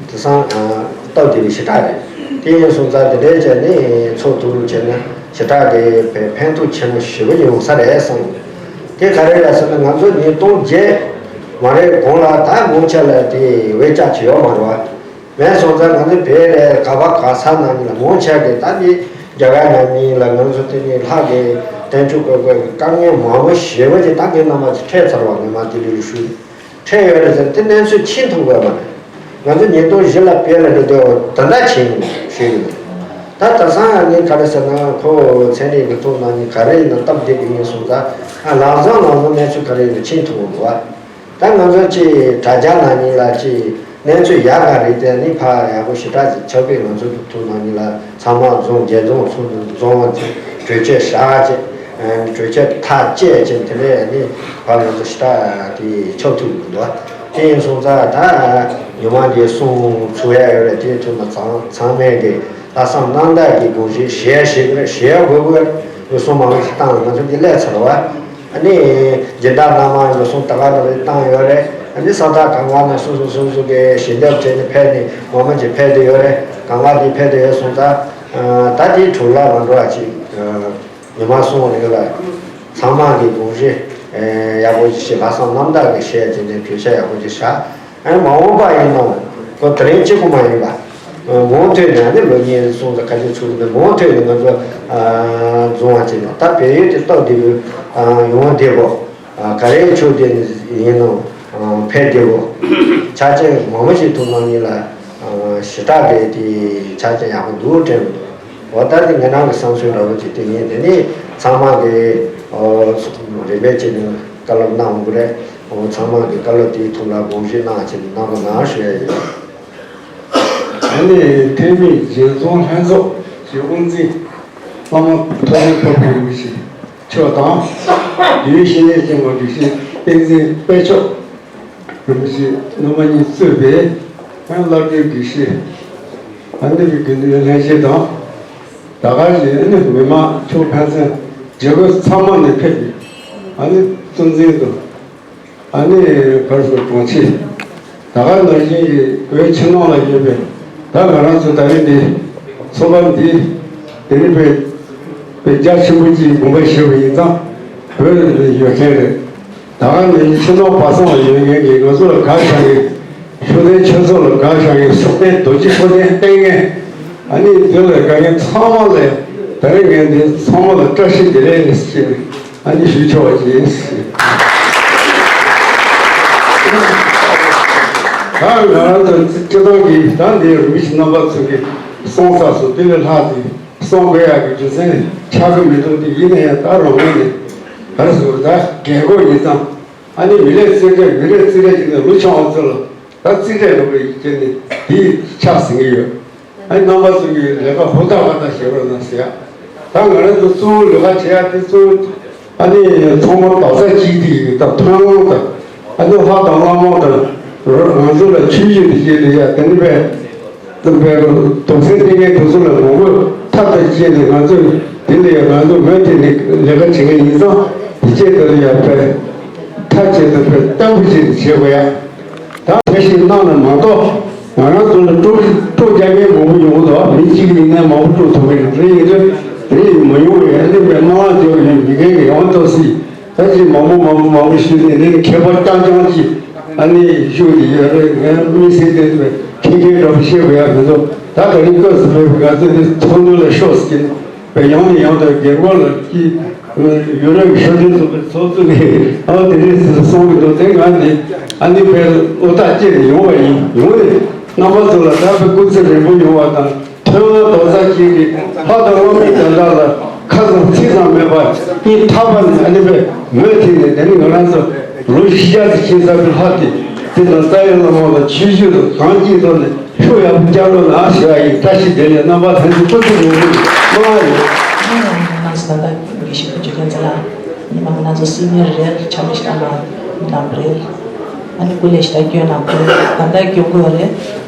དེང་སང་སྟབས་བདེ་བའི་ཞེ་དྲག་རེད། དེ་ཡིན་སོང་ཙང་དེ་འདྲའི་བྱས་ནས་ཚོགས་ཐུག་རུ་བྱས་ན་ཞེ་དྲག་དེ་ཕན་ཐོགས་ཆེན་པོ་ཞེ་པོ་ཡོང་ས་རེད་བསམ། དེ་ག་རེ་རེད་ཟེར་ན་ང་ཚོ་ཉིས་སྟོང་བརྒྱད་མ་རེད་གོང་ལ་ད་མང་ཆེ་ལ་དེ་བེད་སྤྱོད་བྱེད་ཡོད་མ་རེད་བ། མེད་སོང་ཙང་ང་ཚོ་བོད་རེད་ག་བ་ག་ས་ནང་གཉིས་ལ་མང་ཆེ་གི་ད་འདི་རྒྱ་གར་ནང་གཉིས་ལ་ང་ཚོ་དེ་ནི་ལྷག་གི་བསྟན་བཅོས་དགོས་དགོས་ཀྱི་དཀའ་ངལ་མང་པོ་ཞེ་པོ་ཅིག་ད་གི་རྣམ་པ་ཅིག་འཕྲད་ཚར་བ་ངོ་མ་དེ་ལུས་ལུས་ཤུལ། འཕྲད་ཡོད་རེད་ཟེར་དེ་གནས་ཚུལ་ཕྱིན་ཐུབ་དགོས་མ་རེད། ང་ཚོ་ཉིས་སྟོང་བཞི་ལ་བོད་ལ་འགྲོ་དུས་ད་ལྟ་ཕྱིན་ཡིན་ཞུས་ཡིན། ད་ད་སང་ཡང་ངས་ག་རེ་ཟེར་ན་ཁོ་ཚན་རིག་གི་ཐོག་ནང་ནས་ག་རེ་ཡིན་ན་སྟབས་བདེ་གི་ཡིན་སོང་ཙང་ཨ་ལམ་སང་ལམ་སང་གནས་ཚུལ་ག་རེ་ཡིན་ན་ཕྱིན་ཐུབ་འོང་འདུག་ཨ། ད་ང་ཚོ་ཅིག་དྲ་རྒྱ་ནང་ནས་ལ་ཅིག་གནས་ཚུལ་ཡག་ག་རེད་དེ་ནི་ཕ་ཡག་པོ་ཞེ་དྲག་ཅིག་ཆགས་པས་ང་ཚོ་གི་ཐོག་ནང་ནས་ལ། ཚང་མ་རྫོང་རྒྱལ་རྫོང་ཚོ་རྫོང་བ་ཚོ་གྲོས་ཆོད་བཞག་བྱས། གྲོས་ཆོད་ཐག་བཅད་བྱས་དེ་ནས་ནི་ཕར་ང་ཚོ་ཞེ་དྲག་དེ་ཆགས་ཐུབ་མི་འདུག་དེ་ཡིན་སོང་ཙང་ད་ཉི་མ་འདི་གསུང་ཚུགས་ཡ་ཡོད་རེད། དེའི་ཐོག་ན་ཚང་ཚང་མས་ཀྱི་ལྷག་བསམ་རྣམ་དག་གི་དགོངས་བཞེས་བཞེས་བཞེས་ཀྱི་རེད། བཞེས་དགོས་དགོས་རེད། གསུང་མང་པོ་ཞིག་བཏང་ང་ཚོ་འདི་སླེབས་ཚར་བ། ཨ་ནི་སྦྱིན་བདག་རྣམ་མང་གི་གསུང་ད་ག་ནང་བཞིན་བཏང་ཡོད་རེད། ཨ་ནི་ས་ཐག་གང་ག་ནས་སོ་སོ་སོ་སོ་གི་ཞལ་འདེབས་བྱས་ནས་ཕེབས་ནས་ངོ་མ་ཅིག་ཕེབས་བསྡད་ཡོད་རེད། གང་ག་དེ་ཕེབས་བསྡད་ཡོད་སོང་ཙང་ད་དེའི་གྲུབ་ལ་མ་འགྲོ་བ་ཅིག་ཉི་མ་གསུང་རིང་ལ་ཚང་མ་གི་དགོངས་བཞེས་ ཡག་པོ་ཞིག་བྱེད། ཁ་སང་རྣམ་དག་གི་བཤད་ཀྱི་ནས་བེད་སྤྱོད་ཡག་པོ་ཞིག་བྱ། ཨ་ནི་མ་འོངས་པ་ཡིན་ནའང་ཁོ་དེ་རིང་གཅིག་པུ་མ་ཡིན་པ། མུ་མཐུད་ནས་ཨ་ནི་ལོ་གཉིས་གསུམ་ཙམ་ཁ་ཤས་ཚུགས་ནས་མུ་མཐུད་ནས་ང་ཚོ་འཛོམས་པ་བྱས་ནས། ད་བལ་ཡུལ་དེ་སྟབས་བདེ་པོ་ཡོང་བ་བདེ་པོ། ག་རེ་ཕྱོགས་བསྡད་ནས་ཡིན་ནའང་ཕན་བདེ་པོ། ཆ་རྐྱེན་མང་པོ་ཞིག་ཐུག་གནང་མིན་ལ་ཞེ་དྲག་གི་དེ་ཆ་རྐྱེན་ཡག་པོ་འདུག་དྲན་འདུག་འོ་ད་དེ་ངེད་རང་གི་བསམ་ཚུལ་འདྲ་པོ་ཅིག་དེ་ཡིན། དེ་ནས་ཚང་མ་གི་རེ་བས་བྱས་ནས་བཀའ་སློབ་གནང་དགོས་རེད། འོ་ཚང་མ་གི་བཀའ་སློབ་དེའི་ཐོག་ལ་དགོངས་བཞེས་གནང་བྱས་ནས་གནང་རོགས་གནང་ཞུ་ཡ་ཡིན། ཨ་ནི་ཐོན་མིའི་རྒྱལ་ཚོགས་ལྷན་ཚོགས་ཀྱི་དབུ་འཛིན་བླ་མ་མཐོ་སྒང་ཕུར་བུ་རིན་པོ་ཆེ་མཆོག་དང་། དུས་བཞི་ནས་ཅན་གྱི་སྒྲིག་ཤིང་བསྟན་འཛིན་དཔལ་མཆོག་རིན་པོ་ཆེ་རྣམ་པ་གཉིས་གཙོས་པའི་ཨ་བླ་སྤྲུལ་དགེ་བཤེས། ཨ་ནི་དགེ་འདུན་ལྷན་རྒྱས་དང་། ད་ག་ནས་ཨ་ནི་མི་མང་ཕྱོགས་ཕན་ཚུན་རྒྱལ་ཁབ་ཚང་མ་ནས་ཕེབས་པའི་ཨ་ནི་གཙོ་འཛིན་དང་། ཨ་ནི་གར་སོགས་གྲོང་ཁྱེར། ད་ག་ནང་བཞིན་གྱི་བོད་ཕྱི་ནང་ལ་ཡོད་པའི། ད་ང་རང་ཚོ་ད་རེས་འདི་ཚོགས་པ་འདི་དེ་རིང་བོད་བོད་རྒྱ་ཆེན་པོ་གཅིག་དགོངས་པ་བཞེས་པ་ཡིན་ཙང་། བོད་ལ་ཡོད་མཁན་རེད། ད་ག་ནང་བཞིན་ཕྱི་ནང་བར་གསུམ་ལ་ཡོད་མཁན་གྱི་ང་ཚོ་ལ་དགའ་ཤོས་ཀྱི། ཤུགས་ལྡན་ཆོས་ཚོགས་ལ་དགའ་ཤོས་ཀྱི། ཤུགས་ལྡན་རྡོ་རྗེ་ཤུགས་ལྡན་བསྟེན་མཁན། ཨ་ནི་དེ་ལ་དགའ་མཁན་ཚང་མ་ལ་ད་རེས་ངས་འདི་ཚང་མ་ལ་བཀྲ་ཤིས་བདེ་ལེགས་ཞེས། ཨ་ནི་ཞུ་ཆོག་པ་ཅིག་ད་ང་རང་ཚོ་སྤྱི་བཏང་གི་ད་འདི་རུ་ཞིག་རྣམ་པ་ཚོ་གི་སོང་ས་སུ་དེ་ལས་ལྷག་དེ་སོང་དགོས་ཡག་གི་རྒྱུ་མཚན་ཆགས་ཀྱི་མི་འདུག་དེ་ཡིན་ན་ཡང་ད་རང་ངོས་ནས་ག་རེ་ཟེར་ད་རྒན་གོག་ཡིན་ཙང་། ཨ་ནི་མི་ལས་རྩེ་གྲས་མི་རེད་རྩེ་གྲས་ཅིག་ནས་ལོ་ཆུང་བ་ཚོ་ལ་ད་རྩེ་གྲས་ལོ་པའི་ཡིན་ཅེ་ནས་དེ་ཆགས་ཟིན་གྱི་ཡོད། ཨ་ནི་རྣམ་པ་ཚོ་གིས་ལས་ཀ་ཧུར་ཐག་ཧུར་ཐག་བྱེད་རོགས་གནང་ཟེར་ཡ། ད་ང་རང་ཚོ་གཙོ་བོ་ལས་ཀ་བྱེད་ཡ་དེ་གཙོ་བོ་ཨ་ནི་ཚང་མ་རྡོག་རྩ་གཅིག་སྒྲིལ་གྱིས་ད་མཐོང་ལམ་དང་། ཨ་ནི་ལྷ་དང་བླ་མ་དང་ང་ཚོ་ལ་ཆོས་བརྒྱུད་དེ་བྱེད་ལས་ཡ་དེ་ནི་བས་དམ་པའི་རྡོག་རྩ་བརྟན་མཁན་དེ་ཚོ་ལ་མང་པོ་ཐབས་དང་བཅས་ནས་ང་ཚོས་དེ་ལས་ཡ་ང་ཚོ་མུ་མཐུད་ནས་ལས་ཀ་བྱེད་མཁན་ཡིན་ཙང་། དེ་བྱས་དེ་ལ་ཡ་བས་མཐའ་གཅིག་ཏུ་བས་བརྟན་པོ་བྱས་ཏེ་བྱེད་དགོས་ཡ། ད་ཐབས་ཤེས་གནང་ན་མ་གཏོགས། ང་རང་ཚོ་ལ་སྤྲོ་སྤྲོ་རྒྱག་མཁན་མང་པོ་ཡོང་གི་འདུག་མི་གཅིག་ཡིན་ན་མང་པོ་སྤྲོ་ཐུབ་ཀྱི་རེད། ཡིན་དུས་རེད་མ་ཡོང་བའི་ཨ་ནི་བའི་དམངས་ལ་འཇོག་ཡོད་མི་རྒན་གྱི་ཡང་ཐོག་སྲིད། ད་ཅིག་མང་པོ་མང་པོ་མང་པོ་ཞུས་ནས་ནི་མཁས་པ་རྐྱང་རྐྱང་ཅིག་ཨ་ནི་ཞུ་དེ་ཡོད་རེད། ངས་དམིགས་བསལ་དེ་ཚོ་མཁྱེན་མཁན་འདྲ་པོ་བཤད་དགོས་ཡ་མི་འདུག་ད་ད་རིང་སྐབས་སུ་མེད་པའི་ང་ཚོ་འདི་ཚོགས་འདུ་ལ་ཤོག་ཟེར་གྱི་འདུག་བས་ཡང་ནས་ཡང་དུ་རྒན་གོག་ལ་ཅིག་ཡུ་རོབ་ཀྱི་ཤོག་ལྡན་ཚོགས་པའི་ཚོགས་གཙོ་ནས་ཨ་དེ་རེད་ཟེར་གསུང་གི་འདུག་དེ་ང་ནི་ཨ་ནི་བས་བློ་ཐག་བཅད་ནས་ཡོང་བ་ཡིན། ཡོང་ནས་རྣམ་པ་ཚོ་ལ་ད་བས་སྐུ་ཚེ་རིང་པོ་ཡོང་བ་དང་། ཐོས་པ་རྡོག་རྩ་གཅིག་གིས་ལྷ་དང་བླ་མའི་དོན་དག་ལ་ཁ་ཙམ་ཚིག་ཙམ་མེད་པར་སྙིང་ཐག་པ་ནས་ཨ་ནི་བས་མུ་མཐུད་ནས་དེ་ནི་ང་རང་ཚོ་ལོ་བཞི་བརྒྱ་ཙམ་ཕྱིན་ཚར་བའི་ལྷ་དེ་དེ་དང་རྩ་བའི་བླ་མ་ལ་ཆོས་བརྒྱུད་དང་གང་ཅིའི་ཐོག་ནས་ཤུགས་ཡག་པོ་བསྐྱར་རོགས་གནང་ཞུ་ཡ་ཡིན། བཀྲ་ཤིས་བདེ་ལེགས། རྣམ་པ་ལྷན་རྒྱས་སྐུ་ཚེ་རིང་པོ་གནང་ཡོད། ང་ཚོ་ད་ལྟ་དགེ་བཤེས་ཀུན་གྱི་རྒན་ཚ་ལགས་ཉི་མ་ང་ཚོ་སི་ནི་ཡར་རེད། ཆ་མི་ཤེས་ན་ལབ་རེད། ཨ་ནི་སྐུ་ལས་ཞེ་དྲག་སྐྱོན་གནང་དགོས་རེད། ད་ལྟ་སྐྱོན་དགོས་རེད།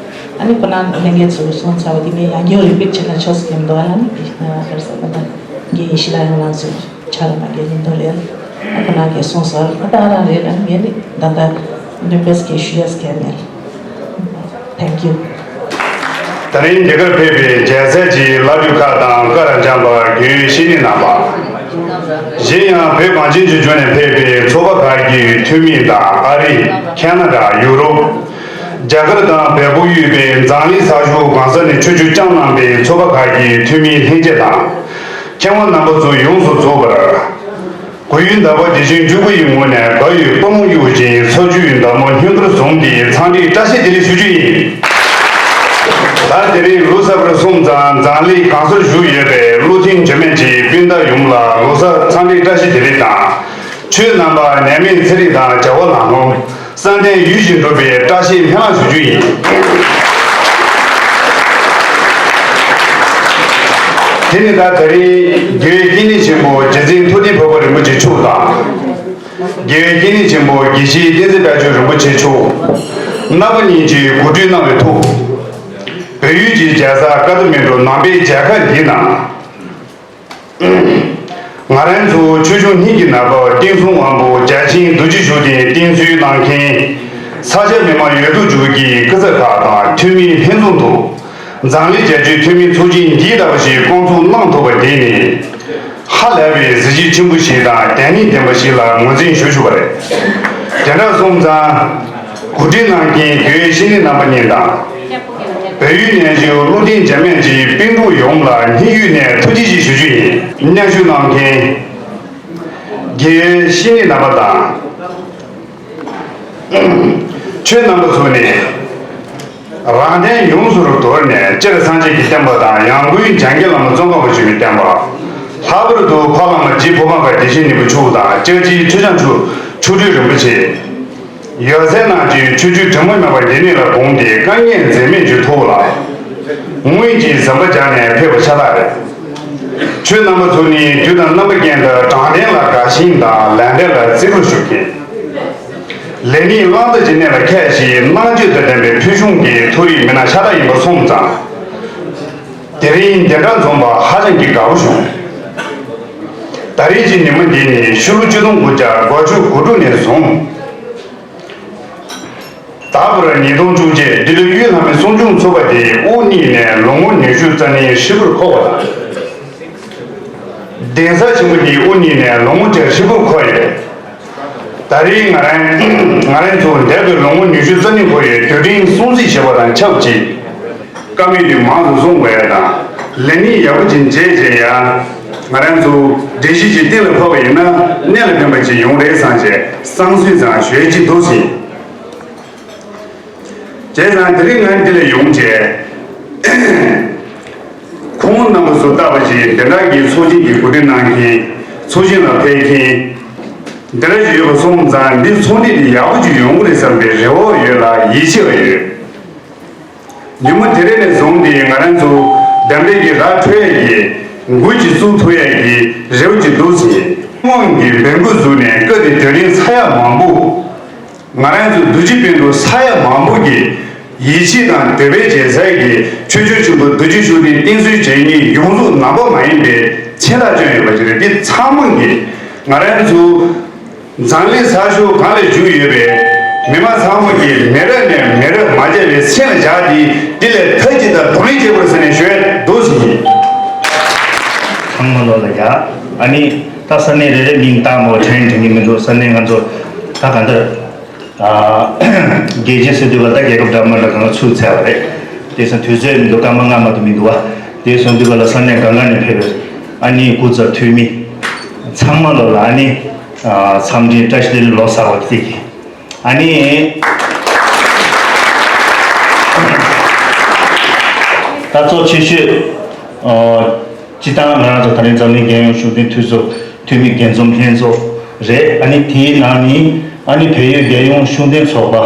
ཨ་ནི་ཁོ་ན་ལྷན་རྒྱས་ཚོས་གསུངས་ཚར་བ་དེ་ངས་ཡང་བསྐྱར་རི་པིཊ་བྱས་ན་ཆོག་ས་ཀྱི་མི་འདུག་ཨ་ནི་ག་རེ་ཟེར་ད་ལྟ་རྒན་ཡེ་ཤེས་ལགས་ཡང་ང་ཚོ་ཆ་ལ་མ་རྒན་མི་འདུག་རེད། ཨ་ཁོ་ན་གས་གསུངས་ཚར། ཨ་ད་ཨ་རང་རེད། ཨ་ནི་ངས་ནི་ད་ལྟ་འདོན་པས་ཀྱི་ཞུ་ཡས་ཀྱི་མེད། Thank you. ད་རིང་འདི་གར་ཕེབས་པའི་མཇལ་སར་གྱི་བླ་སྤྲུལ་ཁག་དང་བཀའ་དྲིན་ཅན་པ་དགེ་བའི་བཤེས་གཉེན་རྣམ་པ། གཞན་ཡང་བོད་གངས་ཅན་གྱི་ལྗོངས་ནས་ཕེབས་པའི་ཚོགས་པ་ཁག་གི་འཐུས་མི་དང་ཨ་རི། ཁ་ན་ཌ། ཡུ་རོབ། རྒྱ་གར་དང་བལ་པོ་དབུས་པའི་འཛམ་གླིང་ས་ཕྱོགས་གང་ས་ནས་ཆོས་ཞུ་བསྐྱངས་གནང་པའི་ཚོགས་པ་ཁག་གི་འཐུས་མི་ལྷན་རྒྱས་དང་། མཁས་དབང་རྣམ་པ་ཚོ་ཡོངས་སུ་རྫོགས་པར། སྐུ་ཡོན་ཟླ་བ་བདེ་ཆེན་མགྱོགས་པོ་ཡི་ངོས་ནས་དགའ་བའི་དཔའ་མོ་གཡོ་ཞིང་ཚོགས་ཆུའི་མདའ་མོ་སྙིང་གར་ཟུངས་ཏེ་འཚམས་འདྲིའི་བཀྲ་ཤིས་བདེ་ལེགས་ཞུ་རྒྱུ་ཡིན། ད་དེ་རིང་ལོ་གསར་པར་སོང་ཙང་འཛམ་གླིང་གང་སར་བཞུགས་ཡོད་པའི་བློ་མཐུན་འབྱོར་མེད་ཀྱི་སྤུན་ཟླ་ཡོངས་ལ་ལོ་གསར་འཚམས་འདྲིའི་བཀྲ་ཤིས་བདེ་ལེགས་དང་། ཆོས་རྣམ་པ་ནད་མེད་ཚེ་རིང་དང་བྱ་བ་ལམ་ལྷོང་། བསམ་དོན་ཡིད་བཞིན་འགྲུབ་པའི་བཀྲ་ཤིས་སྨོན་ལམ་ཞུ་རྒྱུ་ཡིན། དེ་ནི་ད་ད་རིང་རྒྱལ་བའི་བསྟི་གནས་ཆེན་པོ་རྗེ་བཙུན་ཐུབ་བསྟན་ཕུར་པ་རིན་པོ་ཆེ་མཆོག་དང་། རྒྱལ་བའི་བསྟི་གནས་ཆེན་པོ་དགེ་བཤེས་བསྟན་འཛིན་དཔལ་འབྱོར་རིན་པོ་ཆེ་མཆོག་རྣམ་པ་གཉིས་ཀྱིས་གོ་སྒྲིག་གནང་བའི་ཐོག་བལ་ཡུལ་གྱི་རྒྱལ་ས་ཀ་ཐ་མན་གྲུ་ནང་པའི་མཇལ་ཁ་འདིའི་ནང་། ང་རང་ཚོ་ཆོས་སྐྱོང་གཉིས་ཀྱི་ནང་པ་བསྟན་སྲུང་དབང་པོ་རྒྱལ་ཆེན་རྡོ་རྗེ་ཤུགས་ལྡན་བསྟེན་གསོལ་གནང་མཁན་ས་སྐྱ་མི་མང་ཡོད་དོ་ཅོག་གི་སྐུ་ཚབ་ཁག་དང་འཐུས་མི་ལྷན་འཛོམས་ཐོག་འཛམ་གླིང་རྒྱལ་སྤྱིའི་འཐུས་མི་ཚོགས་ཆེན་འདིའི་ལྟ་བུ་ཞིག་བསྐོང་ཚོགས་གནང་ཐུབ་པ་དེ་ནི། ཧ་ ཧ་ལས་པའི་གཟི་བརྗིད་ཆེན་པོ་ཞིག་དང་དོན་སྙིང་ལྡན་པ་ཞིག་ལ་ངོས་འཛིན་ཞུ་ཆོག་པ་རེད། དེ་འདྲ་སོང་ཙང་། གོ་སྒྲིག་གནང་མཁན་དགེ་བའི་བཤེས་གཉེན་རྣམ་པ་གཉིས་དང་། བལ་ཡུལ་ནས་བཞུགས་སློབ་འབྲིང་འཇར་མན་གྱི་སྤུན་གྲོགས་ཡོངས་ལ་སྙིང་དབུས་ནས་ཐུགས་རྗེ་ཆེ་ཞུ་རྒྱུ་ཡིན། མཉམ་ཞུགས་གནང་མཁན་དགེ་བའི་བཤེས་གཉེན་རྣམ་པ་དང་། ཁྱོད་རྣམ་པ་ཚོ་ནི། རང་དོན་ཡོངས་སུ་དོར་ནས་སྤྱིར་སངས་རྒྱས་ཀྱི་བསྟན་པ་དང་ཡང་སྒོས་འཇམ་མགོན་བླ་མ་ཙོང་ཁ་པ་ཆེན་པོའི་བསྟན་པ། ལྷག་པར་དུ་ཕ་བླ་མ་རྗེ་ཕོ་བྲང་དཀར་བདེ་ཆེན་གླིང་པ་མཆོག་དང་ལྕགས་བྱི་ཆོས་རྒྱལ་མཆོག་མཆོག་སྤྲུལ་རིན་པོ་ཆེ། ཡབ་སྲས་རྣམས་ཀྱི་ཆོས་བརྒྱུད་དྲི་མ་མེད་པ་འདི་ཉིད་ལ་དགོངས་ཏེ་དཀའ་ངལ་འཛེམས་མེད་ཀྱི་ཐོག་ལ། སྔོན་གྱི་ཟམ་པ་རྒྱག་ནས་ཕེབས་པ་ཤ་སྟག་རེད། ཁྱོད་རྣམ་པ་ཚོ་ནི་དུས་དང་རྣམ་པ་ཀུན་ཏུ་དྲང་བདེན་ལ་དགའ་ཞེན་དང་ལས་འབྲས་ལ་བརྩི་བཀུར་ཞུ་མཁན། ལས་ནི་བླང་དོར་གྱི་གནས་ལ་མཁས་ཤིང་རྣམ་དཔྱོད་དང་ལྡན་པའི་ཕུལ་བྱུང་གི་མཐོ་རིས་མི་སྣ་ཤ་སྟག་ཡིན་པ་སོང་ཙང་། དེ་རིང་འདི་འདྲ་འཛོམས་པ་ཧ་ཅང་གི་དགའ་པོ་བྱུང་། ད་རེས་ཀྱི་ཉིན་མོ་འདི་ནི་ཕྱི་ལོ་ཆིག་སྟོང་དགུ་བརྒྱ་དགུ་བཅུ་གོ་དྲུག་ནས་བཟུང་། ད་བར་ཉིས་སྟོང་བཅོ་བརྒྱད་འདི་ལོ་གཡུ་ལྷ་མོའི་གསུང་ཆུང་ཚོགས་པ་དེའི་དབུ་བརྙེས་ནས་ལོ་ངོ་ཉི་ཤུ་རྩ་གཉིས་ཧྲིལ་པོར་འཁོར་བ་དང་། གདན་ས་ཆེན་པོ་འདིའི་དབུ་བརྙེས་ནས་ལོ་ངོ་བརྒྱ་ཧྲིལ་པོར་འཁོར་ཡོད། ད་རེས་ང་རང་ང་རང་ཚོ་འདས་པའི་ལོ་ངོ་ཉི་ཤུ་རྩ་གཉིས་འཁོར་བའི་དུས་དྲན་སྲུང་བརྩི་བྱེད་པ་དང་ཆབས་ཅིག་བཀའ་མོལ་འདི་མང་དུ་གསུང་དགོས་ཡ་དང་ལས་གནས་ཡག་པོ་ཅིག་མཇལ་བྱས་ཡ། ང་རང་ཚོ་འགྲེལ་བཤད་ཅིག་གཏིང་ལ་ཕབ་པ་ཡིན་ན་གནད་ལ་ཕན་པ་ཅིག་ཡོང་རེད་བསམ་བྱས་བསམ་ཚུལ་ཙམ་ཞུ་ཡ་ཅིག་འདུག་ཟིན། བྱས་ཙང་དེ་རིང་ང་འདི་ལ་ཡོང་བྱས། ཁོང་རྣམ་པ་ཚོ་ལྟ་བུ་ཞིག་དེ་འདྲ་གི་ཚོགས་ཆེན་གྱི་གོ་སྒྲིག་གནང་མཁན། ཚོགས་ཆེན་ལ་ཕེབས་མཁན། འདི་འདྲ་ཞིག་ཡོད་པ་སོང་ཙང་འདི་ཚོགས་འདུ་འདི་ཡག་པོ་ཅིག་ཡོང་གི་རེད་བསམ་པའི་རེ་བ་ཡོད་ལ་ཡིད་ཆེས་པ་ཡོད། ཉིན་མོ་དེ་རིང་ནས་བཟུང་སྟེ་ང་རང་ཚོ་འདམ་རའི་གི་ར་འཕྲོད་ཡས་ཀྱི་འགུལ་གྱི་བཙུགས་ཐུབ་ཡས་ཀྱི་རེ་བ་ཅིག་འདུག་ཟེར། ཁོང་གིས་འབོད་འགུལ་བཟོས་ནས་སྐབས་དེ་དུས་རིང་ས་ཡ་མང་པོ། ང་རང་ཚོ་རྡོ་རྗེ་སྤུན་གྲོགས་ས་ཡ་མང་པོ་གིས་ཡིད་ཆེས་དང་འདོད་པའི་བྱེད་སའི་གི་ཆོས་ཕྱོགས་ཆེན་པོ་རྡོ་རྗེ་ཤུགས་ལྡན་བསྟེན་གསོལ་བྱེད་མཁན་ཡོངས་རྫོགས་ནང་པ་མ་ཡིན་པའི་མཚན་རྟགས་བསྐྱོན་ཡོད་པ་ཞིག་རེད། འདི་ཚང་མ་གིས་ང་རང་ཚོ་འཛམ་གླིང་ས་ཕྱོགས་གང་ལ་བཞུགས་ཡོད་པའི་མི་མང་ཚང་མ་གིས་མི་རབས་ནས་མི་རབས་མ་བརྒྱབ་པའི་མཚན་ལ་བཞག་སྟེ་འདི་ལས་མཐའ་གཅིག་ཏུ་གདོང་ལེན་བྱེད་དགོས་ཟེར་ནས་ཞུ་ཡ་འདུག་ཟེར་གྱི། ཚང་མ་ལོ་ལ་ཡ། ཨ་ནི་ད་ས་གནས་རེ་རེ་མིང་བཏགས་མོ་དྲན་དྲན་གྱི་མི་འདུག་ས་གནས་ང་ཚོ་ད་གང་ལྟར། རྒྱལ་སྤྱི་སྲིད་དུས་ལ་ད་རྒྱལ་ཁབ་འདྲ་མི་འདྲ་གང་ཚུགས་ཚར་བ་རེད། དེ་སོང་དུས་ཚོད་མི་འདུག་སྐར་མ་ལྔ་མ་གཏོགས་མི་འདུག་བ། དེ་སོང་དུས་ལ་ས་གནས་གང་ག་ནས་ཕེབས་པའི་ཨ་ནི་སྐུ་ཚབ་འཐུས་མི་ཚང་མ་ལོ་ལ་ཨ་ནི་འཚམས་འདྲི་བཀྲ་ཤིས་བདེ་ལེགས་ལོ་གསར་བ་དེ་གི་ཨ་ནི་ད་གཙོ་ཆེ་ཤོས། སྤྱི་བཏང་ང་རང་ཚོ་ད་རིང་འཛམ་གླིང་རྒྱལ་ཡོངས་ཤུགས་ལྡན་འཐུས་ཚོགས་འཐུས་མི་རྒྱས་འཛོམས་ལྷན་ཚོགས་རེད། ཨ་ནི་དེའི་ནང་ནས་ཨ་ནི་བལ་ཡུལ་རྒྱལ་ཡོངས་ཤུགས་ལྡན་ཚོགས་པ་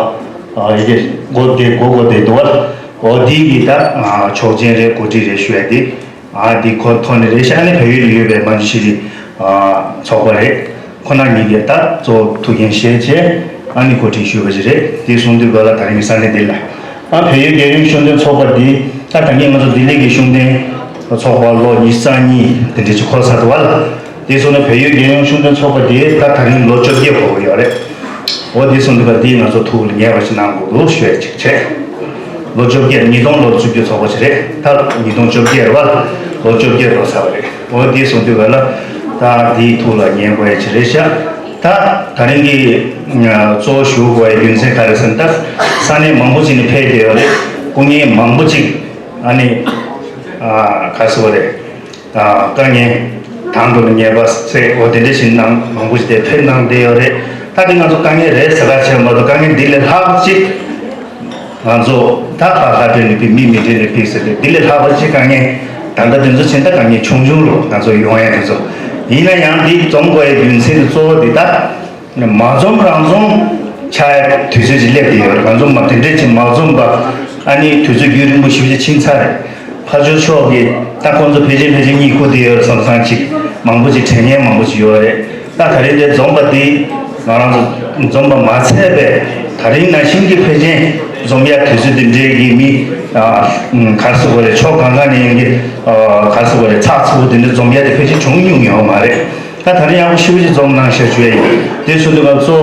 ཨ་ཡི་གེ་འགོ་དེ་འགོ་འགོ་དེ་འདུག་བ། འོ་དེའི་གི་ད་ཨ་ཆོག་མཆན་རེད། གོ་སྒྲིག་རེད་ཞུ་ཡ་དེ་ཨ་དེ་ཁོ་ཐོག་ནས་རེད་ཤག་ཨ་ནི་བལ་ཡུལ་ལ་ཡོད་པའི་མ་འཇུ་ཤེས་རིག་ཨ་ཚོགས་པ་རེད། ཁོ་ན་གཉིས་ཀས་ད་གཙོ་བོ་ཐུགས་འགན་བཞེས་བྱས་ཨ་ནི་གོ་སྒྲིག་ཞུས་པ་ཞིག་རེད། དེ་གསུང་དུས་ག་ལ་ད་རིང་གི་ས་གནས་འདི་ལ་ཨ་བལ་ཡུལ་རྒྱལ་ཡོངས་ཤུགས་ལྡན་ཚོགས་པ་འདི་ད་ད་གིན་ང་ཚོ་ལྡི་ལི་གི་ཤུགས་ལྡན་ཚོགས་པ་ལོ་ཉི་ཤུ་རྩ་གཉིས་དེ་འདྲ་ཅིག་འཁོར་ཚར་འདུག་བ་ལ། དེ་སོང་ན་བལ་ཡུལ་རྒྱལ་ཡོངས་ཤུགས་ལྡན་ཚོགས་པ་འདི་ད་ད་རིང་ལོ་བཅོ་བརྒྱད་འཁོར་གི་ཡོད་རེད། འོ་དེ་སོང་དུས་ག་འདི་ང་ཚོ་ཐུགས་ལ་ངེས་པ་ཞིག་གནང་དགོས་འདུག་ཞུ་ཡ་ཅིག་བྱས། ལོ་བཅོ་བརྒྱད་ཉིས་སྟོང་ལོར་བཙུགས་རྒྱུ་ཚོགས་པ་ཞིག་རེད། ད་ཉིས་སྟོང་བཅོ་བརྒྱད་རེད་བ། ལོ་བཅོ་བརྒྱད་འགྲོ་ཚར་བ་རེད། འོ་དེ་སོང་དུས་ག་ལ་ད་དེའི་ཐུགས་ལ་ངེས་དགོས་ཡ་ཅིག་རེད་ཤག་ད་ད་རིང་གི་གཙོ་བོ་ཞུ་དགོས་ཡ་རྒྱུ་མཚན་ག་རེ་ཟེར་ན། ད་ས་གནས་མང་པོ་ཅིག་ནས་ཕེབས་བསྡད་ཡོད་རེད། སྐུ་ངལ་མང་པོ་ཅིག་ཨ་ནི་ག་རེ་ཟེར་དགོས་རེད། དཀའ་ངལ་དང་དུ་ངལ་བ་ཚེ་འོ་དེ་འདྲ་ཞིག་གནང་མང་པོ་ཞིག་དེ་ཕེབས་གནང་བསྡད་ཡོད་རེད། ད་དེ་ང་ཚོ་དཀའ་ངལ་རེད་ཟེར་ག་བྱས་མ་གཏོགས་དཀའ་ངལ་འདི་ལས་ལྷག་ཅིག་ང་ཚོ་ད་ཕར་ལྷ་འདྲེ་ནས་ཕེབས། མི་མི་འདྲེ་ནས་ཕེབས་ཟེར་ཏེ་འདི་ལས་ལྷག་པ་ཅིག་དཀའ་ངལ་ད་ལྟ་དེ་ཚོ་ཕྱིན་ད་དཀའ་ངལ་ཆུང་ཆུང་རུ་ང་ཚོ་ཡོང་ཡ་དེ་ཚོ་ཡིན་ན་ཡང་འདི་འཛོམས་དགོས་ཡའི་རྒྱུ་མཚན་དེ་གཙོ་བོ་འདི་ད། མ་འཛོམས་རང་འཛོམས་ཆགས་ཡ་དུས་ཚོད་ཅིག་སླེབས་བསྡད་ཡོད་རེད། མ་འཛོམས་པ་དེ་འདྲས་ཅིག་མ་འཛོམས་པ་ཨ་ནི་དུས་ཚོད་རྒྱུན་རིང་པོ་ཞེ་པོ་ཅིག་ཕྱིན་ཚར་རེད། ཕར་ཕྱོགས་ཕྱོགས་ཀྱི་ད་ཁོང་ཚོ་ཕལ་ཆེར་ཕལ་ཆེར་གཉིད་ཁུག་བསྡད་ཡོད་རེད་བསམ་བསམ་ཅིག་མང་པོ་ཅིག་དྲན་མཁན་མང་པོ་ཅིག་ཡོད་རེད། ད་ད་རིང་དེ་འཛོམས་པ་དེ་ང་རང་ཚོ་འཛོམས་པ་མ་ཚད་པས་ད་རིང་ནང་བཞིན་གྱི་ཕལ་ཆེར་འཛོམས་ཡ་དུས་ཚོད་དེ་འདྲས་ཀྱི་མི་ག་རེ་ཟེར་དགོས་རེད། ཕྱོགས་གང་ག་ནས་ཡིན་གྱི་ག་རེ་ཟེར་དགོས་རེད། ཚགས་ཚུད་པོ་དེ་འདྲས་འཛོམས་ཡ་དེ་ཕལ་ཆེར་བྱུང་མྱོང་ཡོད་མ་རེད། ད་ད་རེས་ཡག་པོ་ཞེ་པོ་ཅིག་འཛོམས་གནང་ཤག་ཞུ་ཡ་ཡིན། དེ་སོང་དུས་ང་ཚོ་